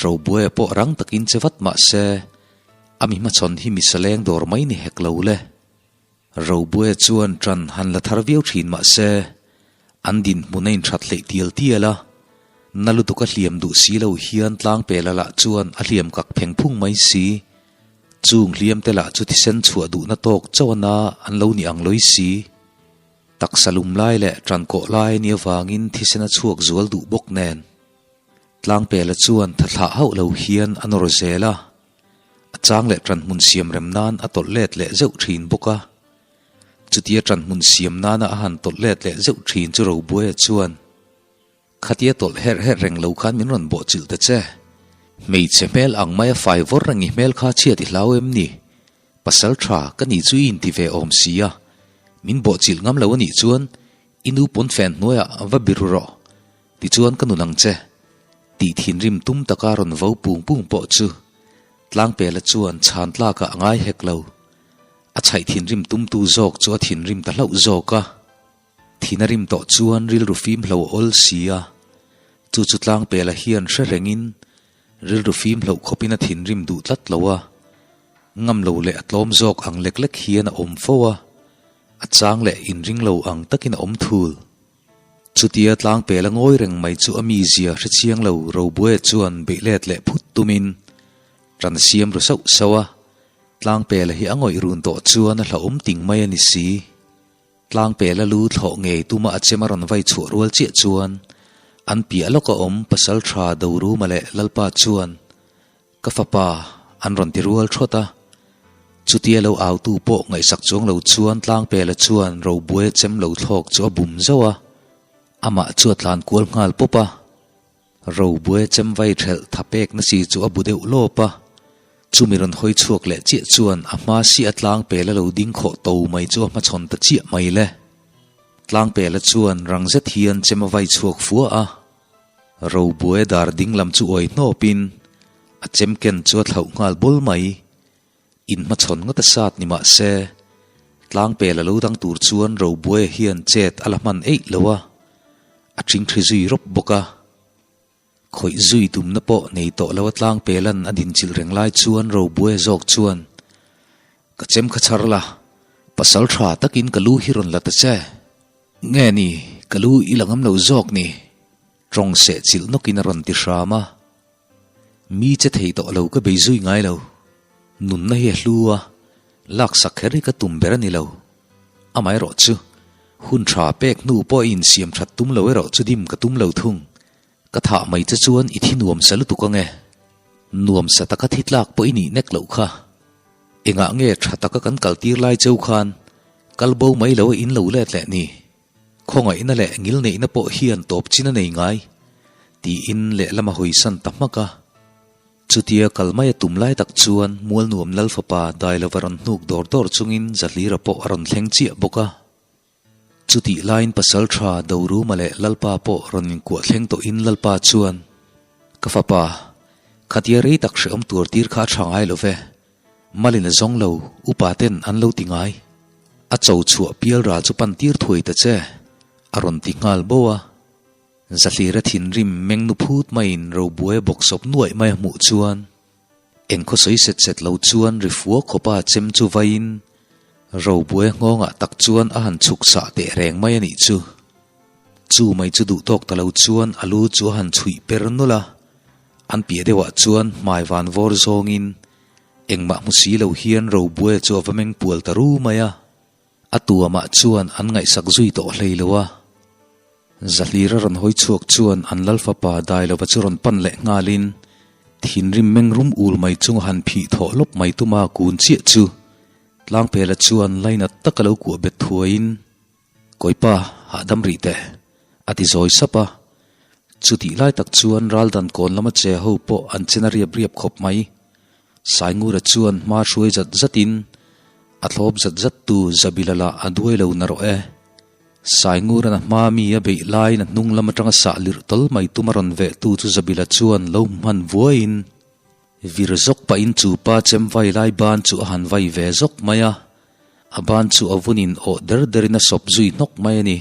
Robuaia pawh rang takin che vat mah se, a mi hmachhawn hi mi saleng dawr mai ni hek lo le. Robuaia chuan ṭan han la thar viau ṭhin mah se, an dinhmun a inṭhat hleih tial tial a, na lutuk a hliam duh si lo hian tlangpela lah chuan a hliam kak pheng phung mai si. Chung hliamte lah chu thisen chhuah duhna tawk chauh a na an lo ni ang lawi si. Taksa lum lai leh ṭan kawh lai a nih avangin thisen a chhuak zual duh bawk nen. Tlangpela chuan tha thlah hauh lo hian a nawr zel a, a chang leh ṭan hmun siam rem nan a tawlh let leh zeuh ṭhin bawk a. Chutia ṭan hmun siam nana a han tawlh let leh zeuh ṭhin chu Robuaia chuan, Khatia tawlh herh herh reng lo khan min rawn bawhchilh ta che. Hmeichhe hmel ang maia fai vawr reng i hmel kha chhiat i hlau em ni? Pasal tha ka nih chu i inti ve awm si a, min bawhchilh ngam lo a nih chuan i nu pawn fen hnuaiah va biru rawh, tichuan ka nun ang che. Tih thinrim tum taka rawn vo pung pung pawh chu Tlangpela chuan chhan tlakah a ngai hek lo. A chhaih thinrim tumtu zawk chu a thinrim ta hlauh zawk a. Thin a rim tawh chuan rilru fim hlo a awl si a, chu chu Tlangpela hian hre rengin rilru fim hloh khawpin a thinrim duh tlat lo a, ngam lo leh a tlawm zawk ang lek lek hian a awm fo a, a chang leh inring lo ang takin a awm thul. Chutia Tlangpela ngawi reng mai chu a mizia hre chiang lo Robuaia chuan beih let leh phut tumin ṭan siam ru sauh sauh a, Tlangpela hi a ngawih run tawh chuan a hlauhawm ting mai a ni si. Tlangpela lu thlawh ngei tuma a chem a rawn vai chhuah rual chiah chuan an piah lawka awm Pasalṭha Doruma leh Lalpa chuan Ka fapa an rawn ti rual thawt a. Chutia lo autu pawh ngaihsak chuang lo chuan Tlangpela chuan Robuaia chem lo thlawk chu a bum zauh a, amah chu a tlan kual nghal pawp a. Robuaia chem vai thelh tha pek na chi chu a bu deuh lawp a, chumi rawn hawi chhuak leh chiah chuan a hma si a Tlangpela lo ding khawh to mai chu a hmachhawn ta chiah mai le. Tlangpela chuan rang zet hian chem a vai chhuak fua a. Robuaia dar ding lam chu uai hnawpin a chem ken chu a thlauh nghal bawl mai. Inhmachhawn ngawt a sat ni mah se, tlangpel a lo dang tur chuan Robuaia hian chet a la hman eih lo a, a ṭhingṭhi zui rawp bawk a. Khawih zui tumna pawh nei tawh lo a tlangpelan a dinchilh reng lai chuan Robuaia zawk chuan, Ka chem kha chhar la, pasal ṭha takin ka lu hi rawn la ta che. Nge ni, ka lu i la ngam lo zawk ni? Tawng seh chilh nawkin a rawn ti hram a. Mi che thei tawh lo ka bei zui ngai lo. Nunna hi a hlu a, laksak kher hi ka tum ber a ni lo. Amaherawh chu, hun tha pek hnu pawh i insiam that tum lo erawh chu dim ka tum lo thung. Ka thah mai che chuan i thi nuam sa lutuk ange. Nuam sa taka thi tlak pawh i nih nek loh kha. Engah nge tha taka kan kal tir lai cheu khan kal bo mai lo a in lo let leh ni? Khawngaihna leh ngilneihna pawh hian tawp chin a nei ngai, tiin lehlam a hawisan ta hmak a. Chutia kal mai a tum lai tak chuan Mualnuam Lal fapa Dailova rawn hnuk dawr dawr chungin Zahlira pawh a rawn thleng chiah bawk a. Chutih laiin Pasalṭha Doruma leh Lalpa pawh rawn inkuah thleng tawhin Lalpa chuan, Ka fapa, khatia rei tak hrehawm tur tir kha a ṭha ngai lo ve. Malin a zawng lo, upa ten an lo ti ngai. A cho chhuah pial ral chu pan tir thuai ta che, a rawn ti nghal bo a. Zahlira thinrim meng nu phut maiin Robuaia bawk sawp nuaih mai a hmuh chuan eng khaw sawi set set lo chuan ri fua khawpa chem chu vaiin Robuaia nghawngah tak chuan a han chhuk sah teh reng mai a nih chu. Chu mai chu duh tawk ta lo chuan a lu chu a han chhuih per nawlh a. An piah deuhah chuan hmai van vawr zawngin engmah hmu si lo hian Robuaia chu a va meng pual ta ru mai a. A tuamah chuan an ngaihsak zui tawh hlei lo a. Zahlira rawn hawi chhuak chuan an lal fapa Dailova chu rawn pan leh nghalin thinrim meng rum ul mai chunga han phih thawh lawp mai tuma kun chiah chu Tlangpela chuan lainat taka lo kuah bet thuaiin Kawipa, hahdam rih teh, a ti zawi sap a. Chutih lai tak chuan Raldan kawn lama che ho pawh an chen a riap riap khawp mai. Saingura chuan hma hruai zat zatin a thlawp zat zat tu Zabila lah a duai lo na rawh e. Saingura'n a hma mi a beih laiin a hnung lam atanga sah lirh tawl mai tum a rawn veh tu chu Zabila chuan lo hman vuaiin vir zawk pahin chu pa chem vai lai ban chu a han vai ve zawk mai a. A ban chu a vunin awh der derin a sawp zui hnawk mai a ni.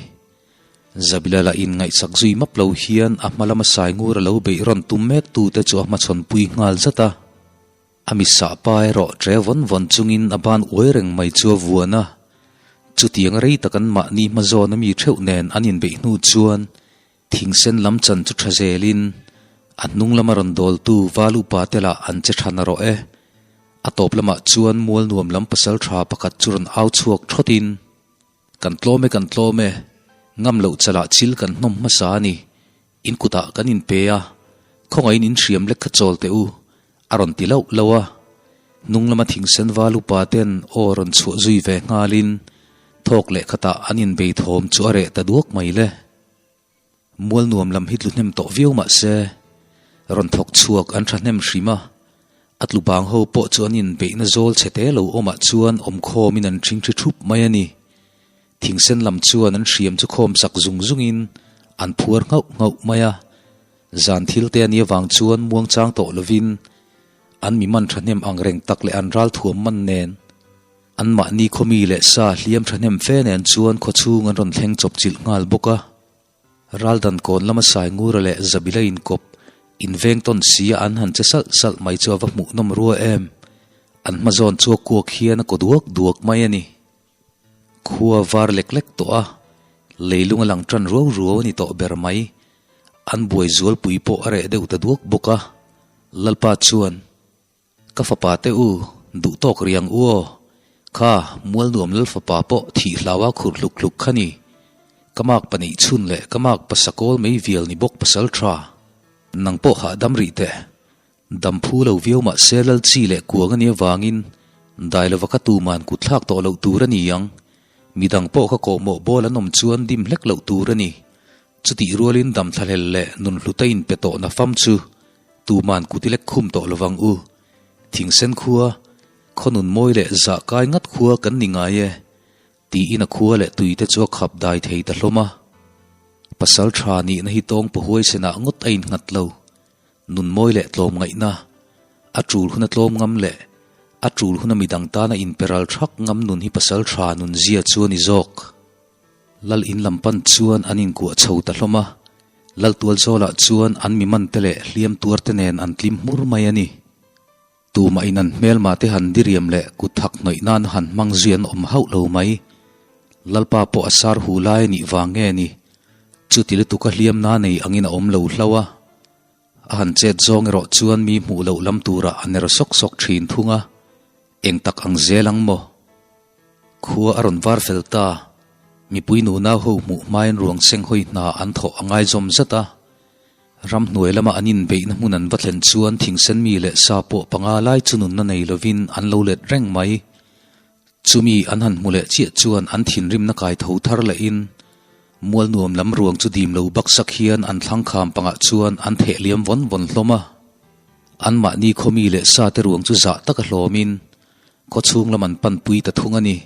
Zabila lah in ngaihsak zui map lo hian a hma lama Saingur a lo beih rawn tum mek tute chu a hmachhawn pui nghal zat a. A mitsah pa erawh ṭe vawn vawn chungin a ban uai reng mai chu a vuan a. Chutiang rei tak an mahni hma zawn a mi ṭheuh nen an inbeih hnu chuan thingsen lam chan chu ṭha zelin a hnung lama rawn dawltu val upa te lah an che ṭha narawh e. A tawp lamah chuan mual nuam lam pasal ṭha pakhat chu rawn au chhuak ṭhawtin, Kan tlawm e, kan tlawm e, ngam loh chalah chil kan hnawm hmasa a ni, in kutah kan inpe a, khawngaihin in hriam lek kha chawl teh u, a rawn ti lauh lauh a. Hnung lama thingsen val upa ten aw rawn chhuah zui ve nghalin thawk leh khatah an inbei thawm chu a reh ta duak mai le. Mual nuam lam hi tlu hnem tawh viau mah se, rawn thawk chhuak an tha hnem hrim a, a tlu bang ho pawh chu an inbeihna zawl chhe te lo awmah chuan awmkhawmin an ṭhingṭhi ṭhup mai a ni. Thingsen lam chuan an hriam chu khawm sak zung zungin an phuar nghauh nghauh mai a, zan thil te a nih avang chuan muangchang tawh lovin an mi man thahnem ang reng tak leh an ralthuam man nen Anmahni khawmi leh sa hliam thahnem fe nen chuan khawchhung an rawn thleng chawp chilh nghal bawk a. Raldan kawn lama Saingura leh Zabila inkawp inveng tawn sia an han che salh salh mai chu a va hmuhnawm rua em. An hma zawn chu a kuak hian a kaw duak duak mai a ni. Khua var lek lek tawh a, leilung a lang tan ruau ruau a ni tawh ber mai. An buai zualpui pawh a reh deuh ta duak bawk a. Lalpa chuan. Ka fapa te u, duh tawk riang u aw. Kha, Mualnuam Lalfapa pawh thih hlaua khur hluk hluk kha ni. Ka mak pahnih chhun leh ka mak pasakawl mei vial ni bawk pasal tha. Nang pawh hahdam rih teh. Dam phu lo viau mah se lal chi leh kuang a nih avangin dai lova ka tuman kut thlak tawh loh tur a ni ang. Midang pawh ka kawhmawh bawl an awm chuan dim hlek loh tur a ni. Chutih rualin dam thlahlel leh nun hluta inpe tawhna fam chu tuman kut i lek khum tawh lovang u. Thingsen khua, khaw nun mawi leh zah kai ngat khua kan ni ngai e, tiin a khua leh tuite chu a khap dai thei ta hlawm a. Pasal tha nihna hi tawng pahuai senah ngawt a innghat lo. Nun mawi leh tlawm ngaihna, a tul huna tlawm ngam leh a tul huna midang tana inperal thak ngam nun hi pasal tha nun zia chu a ni zawk. Lal in lam pan chuan an inkuah chho ta hlawm a, Lal tualzawlah chuan an mi man te leh hliam tuar te nen an tlim hmur mai a ni. Tumah in an hmelma te han diriam leh kut thak hnawih nan han hmang zui an awm hauh lo mai. Lalpa pawh a sar hu lai a nih vang nge ni? Chuti lutuk a hliam na nei angin a awm lo hlauh a. A han chet zawng erawh chuan mi hmuh loh lam turah a ner sawk sawk thin thung a, eng tak ang zel ang maw? Khua a rawn var fel ta, mipui nunau ho hmuh hmain ruang seng hawi hna an thawh a ngaizawm zat a. Ramhnuai lama an inbeihna hmun an va thlen chuan thingsen mi leh sa pawh panga lai chu nunna nei lovin an lo let reng mai. Chumi an han hmu leh chiah chuan an thinrimna kai tho thar lehin mual nuam lam ruang chu dim lo baksak hian an thlang kham pangah chuan an theh liam vawn vawn hlawm a. Anmahni khawmi leh sa te ruang chu zah taka hlawmin khawchhung lam an panpui ta thung a ni.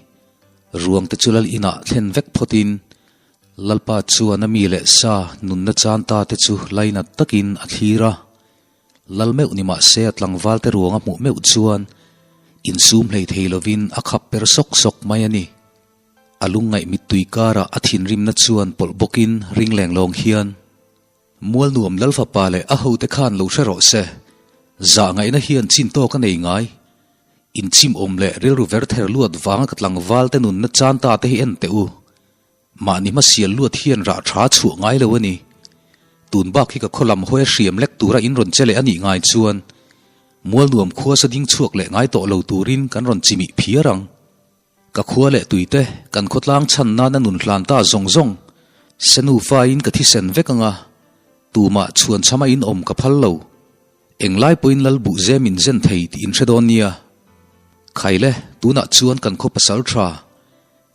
Ruang te chu lal inah thlen vek phawtin Lalpa chuan a mi leh sa nunna chan ta te chu lainat takin a thlir a. Lal meuh ni mah se a tlangval te ruang a hmuh meuh chuan insum hlei thei lovin a khap per sawk sawk mai a ni. A lungngaih mittui karah a thinrimna chuan pawlh bawkin ring leng lawng hian Mual nuam Lal fapa leh a hote khan lo hre rawh se, zah ngaihna hian chin tawk a nei ngai. Inchim awm leh rilru ver ther luat vanga ka tlangval te nunna chan ta te hi en teh u. Mahni hmasial luat hian rah tha chhuah ngai lo a ni. Tun bak hi ka khaw lam hawi a hriam lek tura in rawn che leh a nih ngai chuan Mualnuam khua sa ding chhuak leh ngai tawh lo turin kan rawn chimih phiar ang. Ka khua leh tuite kan khawtlang chhan nana nun hlan ta zawng zawng se nufain ka thisen vek anga tumah chhuan chhama in awm ka phal lo. Englai pawhin lal buh zem in zen thei tih in hre dawn nia. Khaile tunah chuan kan khaw pasal tha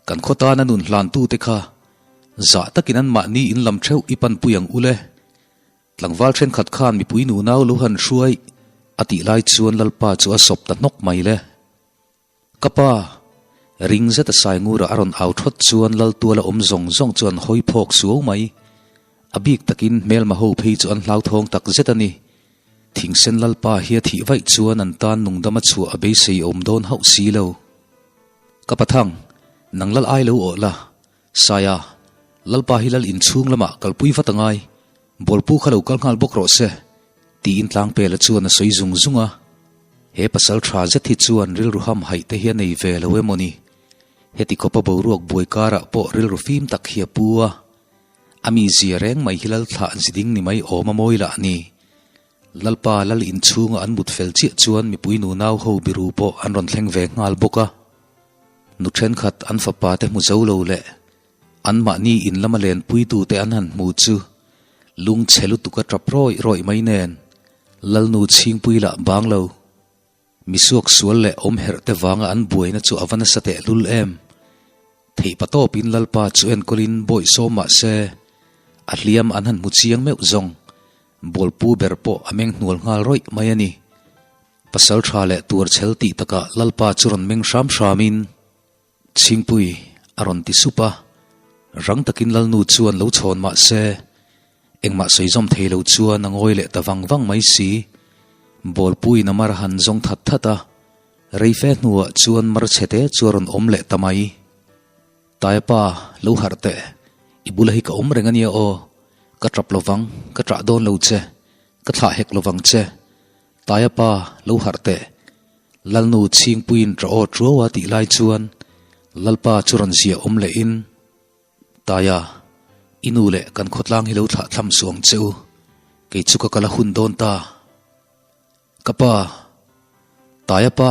Kan khaw tana nun hlantute kha zah takin anmahni in lam theuh i panpui ang ule. Tlangval thenkhat khan mipui nunau lo han hruai a tih lai chuan Lalpa chu a sawp ta hnawk mai le. Ka pa, ring zeta Saingura a rawn au thawt chuan Laltuala awm zawng zawng chu an hawi phawk suau mai. A bik takin hmelma ho phei chu an hlauthawng tak zet a ni. Thingsen Lalpa hi a thih vaih chuan an tan nungdama chhuah a beisei awm dawn hauh si lo. Ka pathang, nang lal ai lo awh la, Saia, Lalpa hi lal inchhung lamah kalpui vat a ngai, Bawlpu kha lo kal nghal bawk rawh se, tiin Tlangpela chuan a sawi zung zung a. He pasal tha zet hi chuan rilru ham haih te hi a nei ve lo emaw ni? Heti khawpa boruak buai karah pawh rilru fim tak hi a pu a. A mizia reng mai hi lal thlah ziding ni mai awm a mawi lah ni. Lalpa lal inchhunga an mut fel chiah chuan mipui nunau ho biru pawh an rawn thleng ve nghal bawk a. Nu thenkhat an fapa te hmu zo lo leh anmahni in lama lenpuitute an han hmu chu lungchhe lutuk a tap rawih rawih mai nen Lalnu chhingpui lah bang lo. Misuak sual leh awm herh te vanga an buaina chu a va nasa tehlul em? Theihpa tawpin Lalpa chu enkawlin bawih sawm mah se, a hliam an han hmu chiang meuh zawng. Bawlpu ber pawh a meng hnual nghal rawih mai a ni. Pasal tha leh tuar chhel tih takah Lalpa chu rawn meng hram hramin, Chhingpui, a rawn ti sup a. Rang takin Lalnu chuan lo chhawn mah se, engmah sawi zawm thei lo chuan a ngawi leh ta vang vang mai si. Bawlpuiin a mar han zawng that that a, rei fe hnuah chuan mar chhe te chu a rawn awm leh ta mai. Taia pa, lo harh teh, i bula hi ka awm reng a nia aw. Ka tap lovang, ka ṭah dawn lo che, ka thlah hek lovang che. Taia pa, lo harh teh. Lalnu chhingpuiin ṭah aw ṭuau a tih lai chuan Lalpa chu rawn ziah awm lehin, Taia, i nu leh kan khawtlang hi lo thlah thlam suh ang che u, kei chu ka kal a hun dawn ta. Ka pa, Taia pa!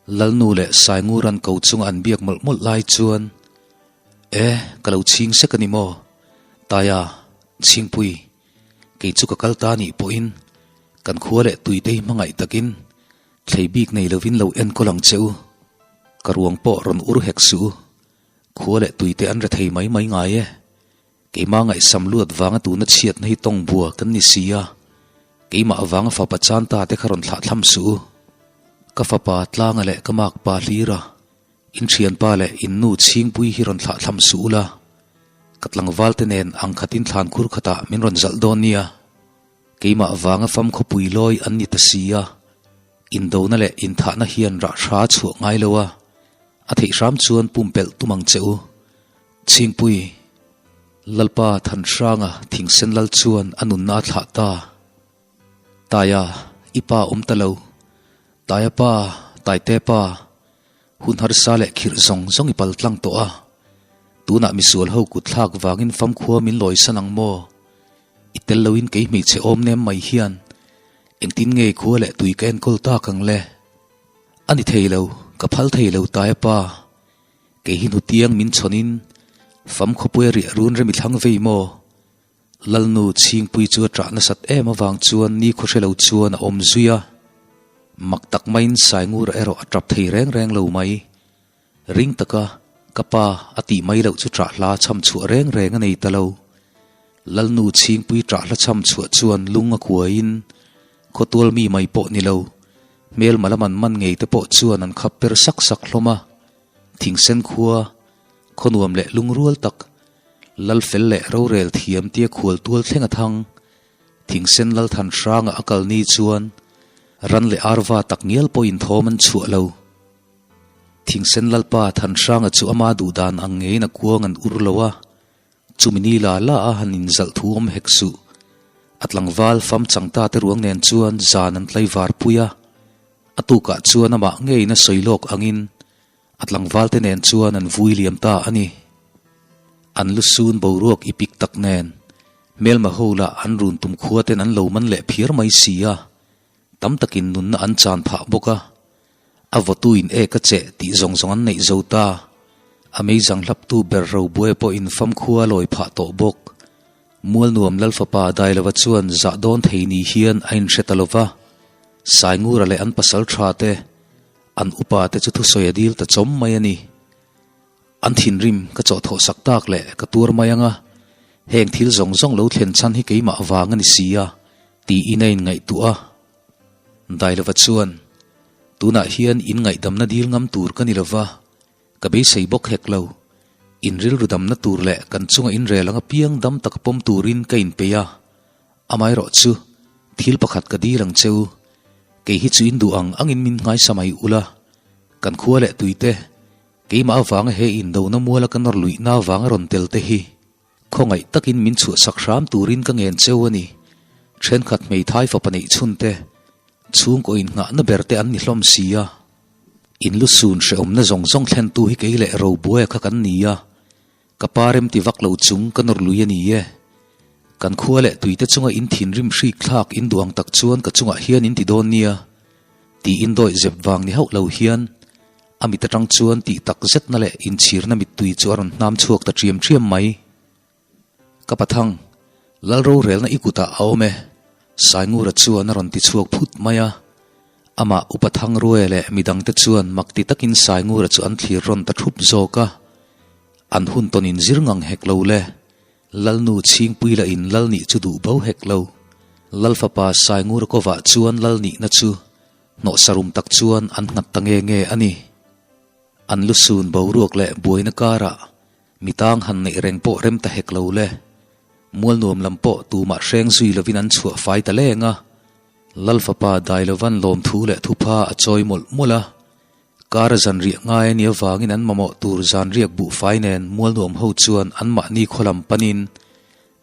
Lalnu leh Saingura'n ko chunga an biak mawlh mawlh lai chuan, E, ka lo chhing sek a ni maw? Taia, Chhingpui, kei chu ka kal ta nih pawhin kan khua leh tuite hi hmangaih takin thlei bik nei lovin lo enkawl ang che u. Ka ruang pawh rawn ur hek suh u. Khua leh tuite an rethei mai mai ngai e. Keimah ngaihsam luat vanga tuna chhiatna hi tawng bua kan ni si a, keimah avanga fapa chan ta te kha rawn thlah thlam suh u. Ka fapa Tlanga leh ka makpa Hlira, in thianpa leh in nu Chhingpui hi rawn thlah thlam suh u la, ka tlangval te nen ang khatin thlan khur khatah min rawn zalh dawn nia. Keimah vanga fam khawpui lawi an ni ta si a, indona leh inthahna hian rah hra chhuah ngai lo a, a theih hram chuan pumpelh tum ang che u. Chhingpui, Lalpa Thanhranga thingsen lal chuan a nunna a thlah ta. Taia, i pa awm ta lo. Taia pa, Taite pa, hun harsa leh khirh zawng zawng i pal tlang tawh a. Tunah misual ho kut thlak vangin famkhua min lawisan ang maw? I tel loin kei hmeichhe awm nem mai hian engtin nge khua leh tui ka enkawl tak ang le? A ni thei lo, ka phal thei lo Taia pa. Kei hi hnutiang min chhawnin famkhawpuia riah run rem i thlang vei maw? Lalnu Chhingpui chu a ṭah nasat em avang chuan ni khaw hre lo chuan a awm zui a. Mak tak maiin Saingura erawh a ṭap thei reng reng lo mai. Ring taka ka pa a tih mai loh chu ṭah hla chham chhuah reng reng a nei ta lo. Lalnu Chhingpui ṭah hla chham chhuah chuan lung a kuaiin khawtual mi mai pawh ni lo, hmelma lam an man ngei te pawh chuan an khap per sak sak hlawm a. Thingsen khua, khawnuam leh lungrual tak, Lalfel leh rorel thiam tia khual tual thleng a thang. Thingsen Lalthan hranga a kal ni chuan ran leh arva tak ngial pawhin thawm an chhuah lo. Thingsen Lalpa Thanhranga chu ama duhdan ang ngeiin a kuang an ur lo a, chumi ni la la a han inzalh thu awm hek suh. A tlangval fam chang ta te ruang nen chuan zan an tlaivar pui a, a tukah chuan amah ngeiin a sawi lawk angin A tlangvalte nen chuan an vui liam ta a ni. An lusun boruak i pik tak nen, hmelma ho lah an run tum khua ten an lo man leh phiar mai si a, tam takin nunna an chan phah bawk a. A vawtuin ek a cheh tih zawng zawng an neih zo ta. A meizang hlaptu ber Robuai pawhin famkhua a lawi phah tawh bawk. Mualnuam Lalfapa Dailova chuan zah dawn thei ni hian a inhre ta lova, Saingura leh an pasal tha te, An upa te chu thusawi a dil ta chawm mai a ni. An thinrim ka chawhthawh sak tak leh ka tuar mai ang a, heng thil zawng zawng lo thlen chhan hi keimah vang a ni si a, tiin a inngaihtuah a. Dailova chuan, Tunah hian inngaihdamna dil ngam tur ka ni lova, ka beisei bawk hek lo. In rilru damna tur leh kan chunga inrel ang apiang dam taka pawm turin ka inpeih a, Amaherawh chu, thil pakhat ka dil ang che u, kei hi chu in duh ang angin min nghaisa mai ula, kan khua leh tuite, keimah avanga he indona muala ka nawr luihna avanga rawn tel te hi, khawngaih takin min chhuahsak hram turin ka ngen cheu a ni. Thenkhat hmeithai fapa neih chhunte, chhungkaw innghahna ber te an ni hlawm si a. In lusun hrehawmna zawng zawng thlentu hi kei leh Robuaia kha kan ni a, Ka pa remti vak lo chung ka nawr lui a ni e. Kan khua leh tuite chunga in thinrim hrik thlak in duh ang tak chuan ka chungah hian in ti dawn nia, tiin dawih zep vang ni hauh lo hian a mit atang chuan tih tak zetna leh inchhirna mittui chu a rawn hnam chhuak ta ṭiam ṭiam mai. Ka pathang, Lal rorelna i kutah a awm e, Saingura chuan a rawn ti chhuak phut mai a. Amah Upa Thangrue leh midangte chuan mak ti takin Saingura chu an thlir rawn ta thup zawk a. An hun tawn in zir ngang hek lo le. Lalnu Chhingpui lah in lal nih chu duh bo hek lo. Lal fapa Saingura kovah chuan lal nihna chu hnawhsarum tak chuan an nghat ta nge nge a ni. An lusun boruak leh buaina karah mitang han neih reng pawh rem ta hek lo le. Mualnuam lam pawh tumah hreng zui lovin an chhuah fai ta leng a. Lal fapa Dailovan lawmthu leh thupha a chawi mawlh mawlh a. Kar a zan riah ngai a nih avangin an mamawh tur zan riak buhfai nen Mualnuam ho chuan anmahni khaw lam panin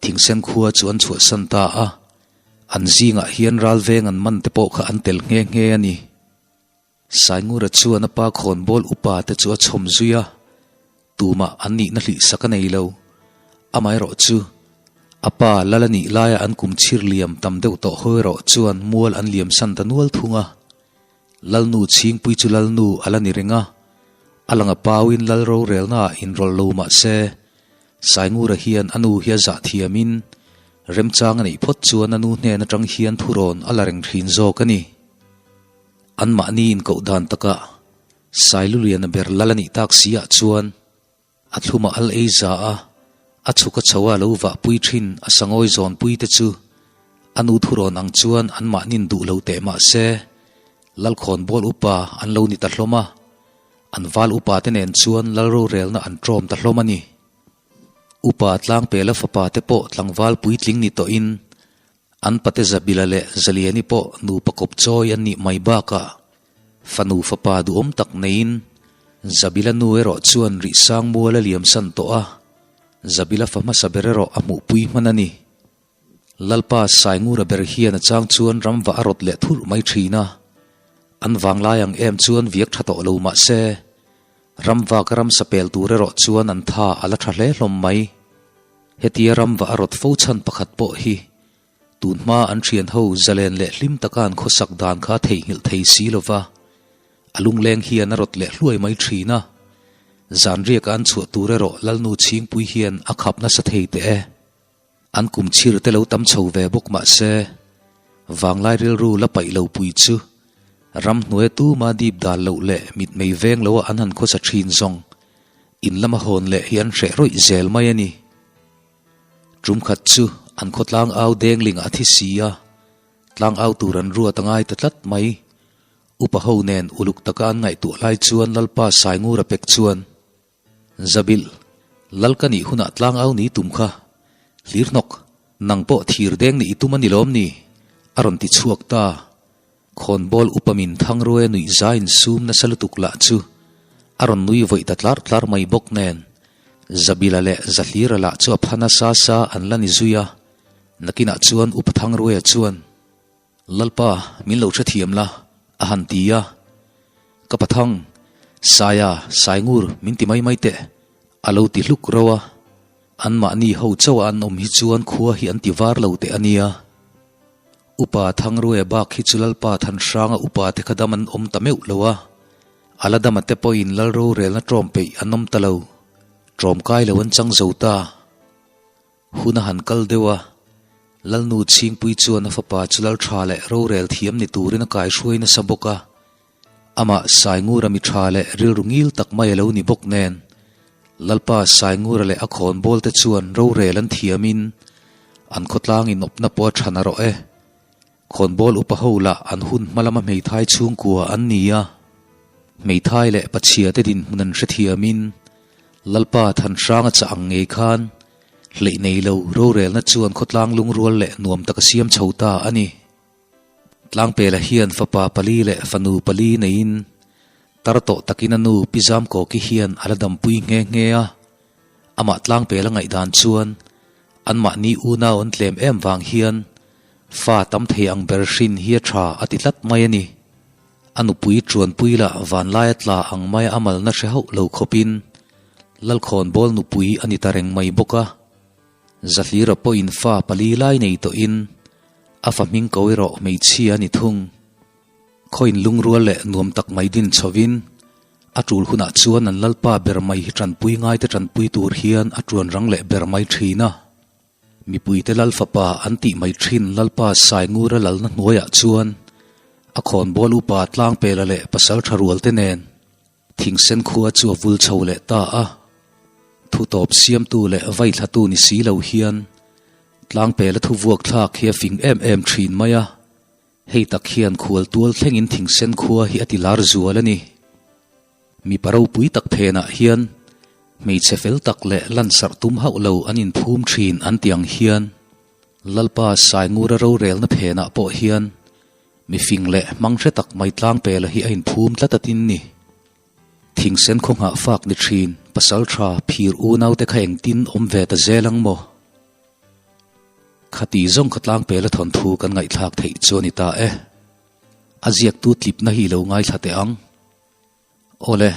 Thingsen khua chu an chhuahsan ta a. An zingah hian ralveng an man te pawh kha an tel nghe nghe a ni. Saingura chuan a pa khawnbawl upa te chu a chhawm zui a, tumah an nihna hlihsak a nei lo. Amaherawh chu, a pa lal a nih laia an kum chhir liam tam deuh tawh hawi erawh chuan mual an liamsan ta nual thung a. Lalnu Chhingpui chu Lalnu a la ni reng a, a lang a pauin Lal rorelnaah inrawlh lo mah se, Saingura hian a nu hi a zah thiamin remchang a neih phawt chuan a nu hnen atang hian thurawn a la reng thin zawk a ni. Anmahni inkoh dan takah Sailuliana ber Lal a nih tak si ah chuan A thlumah al ei za a, a chhuk a chho a lo vahpui thin a sangawi zawnpui te chu a nu thurawn ang chuan anmahnin duh lo teh mah se, Lalkhawnbawl upa an lo ni ta hlawm a, an val upa te nen chuan Lal rorelna an ṭawm ta hlawm a ni. Upa Tlangpela fapa te pawh tlangval puitling ni tawhin an pate Zabila leh Zaliani pawh nupa kawp chawi an nih mai bakah Fanu fapa duhawm tak neiin Zabila nu erawh chuan rihsang mual a liamsan tawh a, Zabila fa hmasa ber erawh a hmuhpui hman a ni. Lalpa Saingura ber hian a chang chuan ramva a rawt leh thurh mai thin a, an vanglai ang em chuan viak tha tawh lo mah se, ramvak ramsa pel tur erawh chuan an tha a la tha hle hlawm mai. Hetia ramva a rawt fo chhan pakhat pawh hi Tun hma an thian ho zalen leh hlim taka an khawsak dan kha theihnghilh thei si lo va, a lungleng hian a rawt leh hluai mai thin a. Zanriaka an chhuah tur erawh Lalnu Chhingpui hian a khap nasa thei teh e. An kum chhir te lo tam chho ve bawk mah se, vanglai rilru la paih lo pui chu ramhnuai tuma dip dal loh leh mitmei veng loa an han khawsa thin zawng in lama hawn leh hi an hreh rawih zel mai a ni. Tum khat chu an khaw tlang au dengling a thi si a, tlang au tur an ruat a ngai ta tlat mai. Upa ho nen uluk taka an ngaihtuah lai chuan Lalpa Saingura pek chuan, Zabilh, Lal ka nih hunah tlang au ni tum kha, hlir hnawk, nang pawh thir deng nih i tum a ni lawm ni? a rawn ti chhuak ta. Khawnbawl upa min Thangrue nuih za insum nasa lutuk lah chu a rawn nui vawih ta tlar tlar mai bawk nen, Zabila leh Zahlira lah chu a pha nasa sa an la ni zui a, nakinah chuan upa Thangruaia chuan, Lalpa, min lo hrethiam la, a han ti a, Ka Pathang, Saia, Saingur, min ti mai mai teh, a lo ti hluk rauh a, anmahni ho chauha an awm hi chuan khua hi an ti var lo teh a nia. Upa Thangruaia bak hi chu Lalpa Thanhranga upa te kha dam an awm ta meuh lo a, a la dama te pawhin Lal rorelna ṭawm peih an awm ta lo, ṭawmkai lo an chang zo ta. Hun a han kal deuh a, Lalnu Chhingpui chuan a fapa chu Lal ṭha leh rorel thiam ni turin a kaihruai nasa bawk a, amah Saingura mi ṭha leh rilru ngil tak mai a lo ni bawk nen, Lalpa Saingura leh a khawnbawl te chuan rorel an thiamin an khawtlang inawpna pawh a ṭha narawh e. Khawnbawl upa ho lah an hun hma lama hmeithai chhungkua an ni a, hmeithai leh pachhia te dinhmun an hrethiamin Lalpa Thanhranga chah ang ngei khan hleih nei lo rorelna chuan khawtlang lungrual leh nuam tak a siam chho ta a ni. Tlangpela hian fapa pali leh fanu pali neiin tar tawh takin a nu Pi Zamkawki hian a la dampui nghe nghe a. Amah Tlangpela ngaihdan chuan anmahni unau an tlem em vang hian fa tam thei ang ber hrin hi a tha a ti tlat mai a ni. A nupui Ṭuanpui lah vanlaia tla ang maia a malna hre hauh lo khawpin Lalkhawnbawl nupui a ni ta reng mai bawk a. Zahlira pawhin fa pali lai nei tawhin a fa hming ko erawh hmeichhia a ni thung. Khawiin lungrual leh nuam tak mai din chhovin a tul hunah chuan an lalpa ber mai hi tanpui ngaite tanpui tur hian a tuan rang leh ber mai thin a. Mipuite lal fapa an tih mai thin lalpa Saingura lalna hnuaiah chuan a khawnbawl upa Tlangpela leh pasal tha rualte nen Thingsen khua chu a vul chho leh ta a, thutawp siamtu leh vaithlatu ni si lo hian Tlangpela thu vuak thlak hi a fing em em thin mai a, hei tak hian khual tual thlengin Thingsen khua hi a ti lar zual a ni. Mipa ropui tak phenah hian hmeichhe fel tak leh lansarh tum hauh lo an inphum thin an ti ang hian Lalpa Saingura rorelna phenah pawh hian Mifing leh hmang hre tak mai Tlangpela hi a inphum tlat a tin ni. Thingsen khaw nghah fak ni thin, pasal tha phir unaute kha engtin awm ve ta zel ang maw? Khati zawng kha Tlangpela thawnthu kan ngaihthlak theih chu a ni ta e. A ziaktu tlipna hi lo ngaithla teh ang. Awle,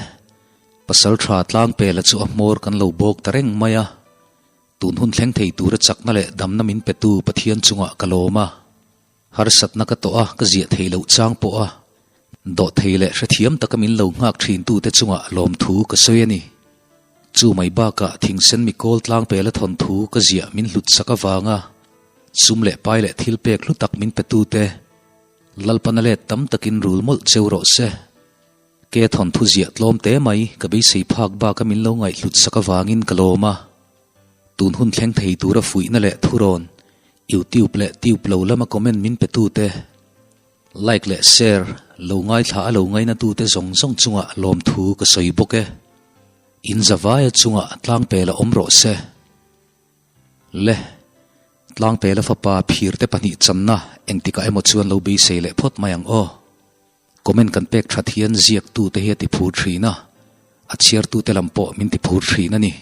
pasal tha Tlangpela chu a hmawr kan lo bawk ta reng mai a. Tun hun thleng thei tura chakna leh damna min petu Pathian chungah ka lawm a. Harsatna ka tawh a, ka ziah theih loh chang pawh a. Dawhthei leh hrethiam taka min lo nghak thintute chungah lawmthu ka sawi a ni. Chu mai bakah thingsen mi kawl tlangpela thawnthu ka ziah min hlut sak avanga sum leh pai leh thil pek hlu tak min petute Lalpana let tam takin rul mawlh cheu rawh se. Ke thawnthu ziah tlawm te mai ka beisei phak baka min lo ngaihhlut sak avangin ka lawm a. Tun hun thleng thei tura fuihna leh thurawn YouTube leh tube lo lama comment min petute Like leh share lo ngaithla a lo ngaina tute zawng zawng chungah lawmthu ka sawi bawk e. In zavaia chungah tlangpela awm rawh se. Le, tlangpela fapa phir te pahnih channa engtikah emaw chuan lo beisei leh phawt mai ang aw. Comment kan pek that hian ziaktute hi a ti phur thin a, a chhiartute lam pawh min ti phur thin a ni.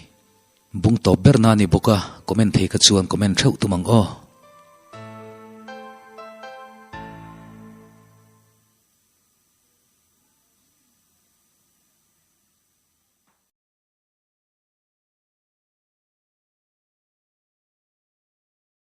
Bung tawp ber na ni bawk a, comment thei kha chuan comment theuh tum ang aw.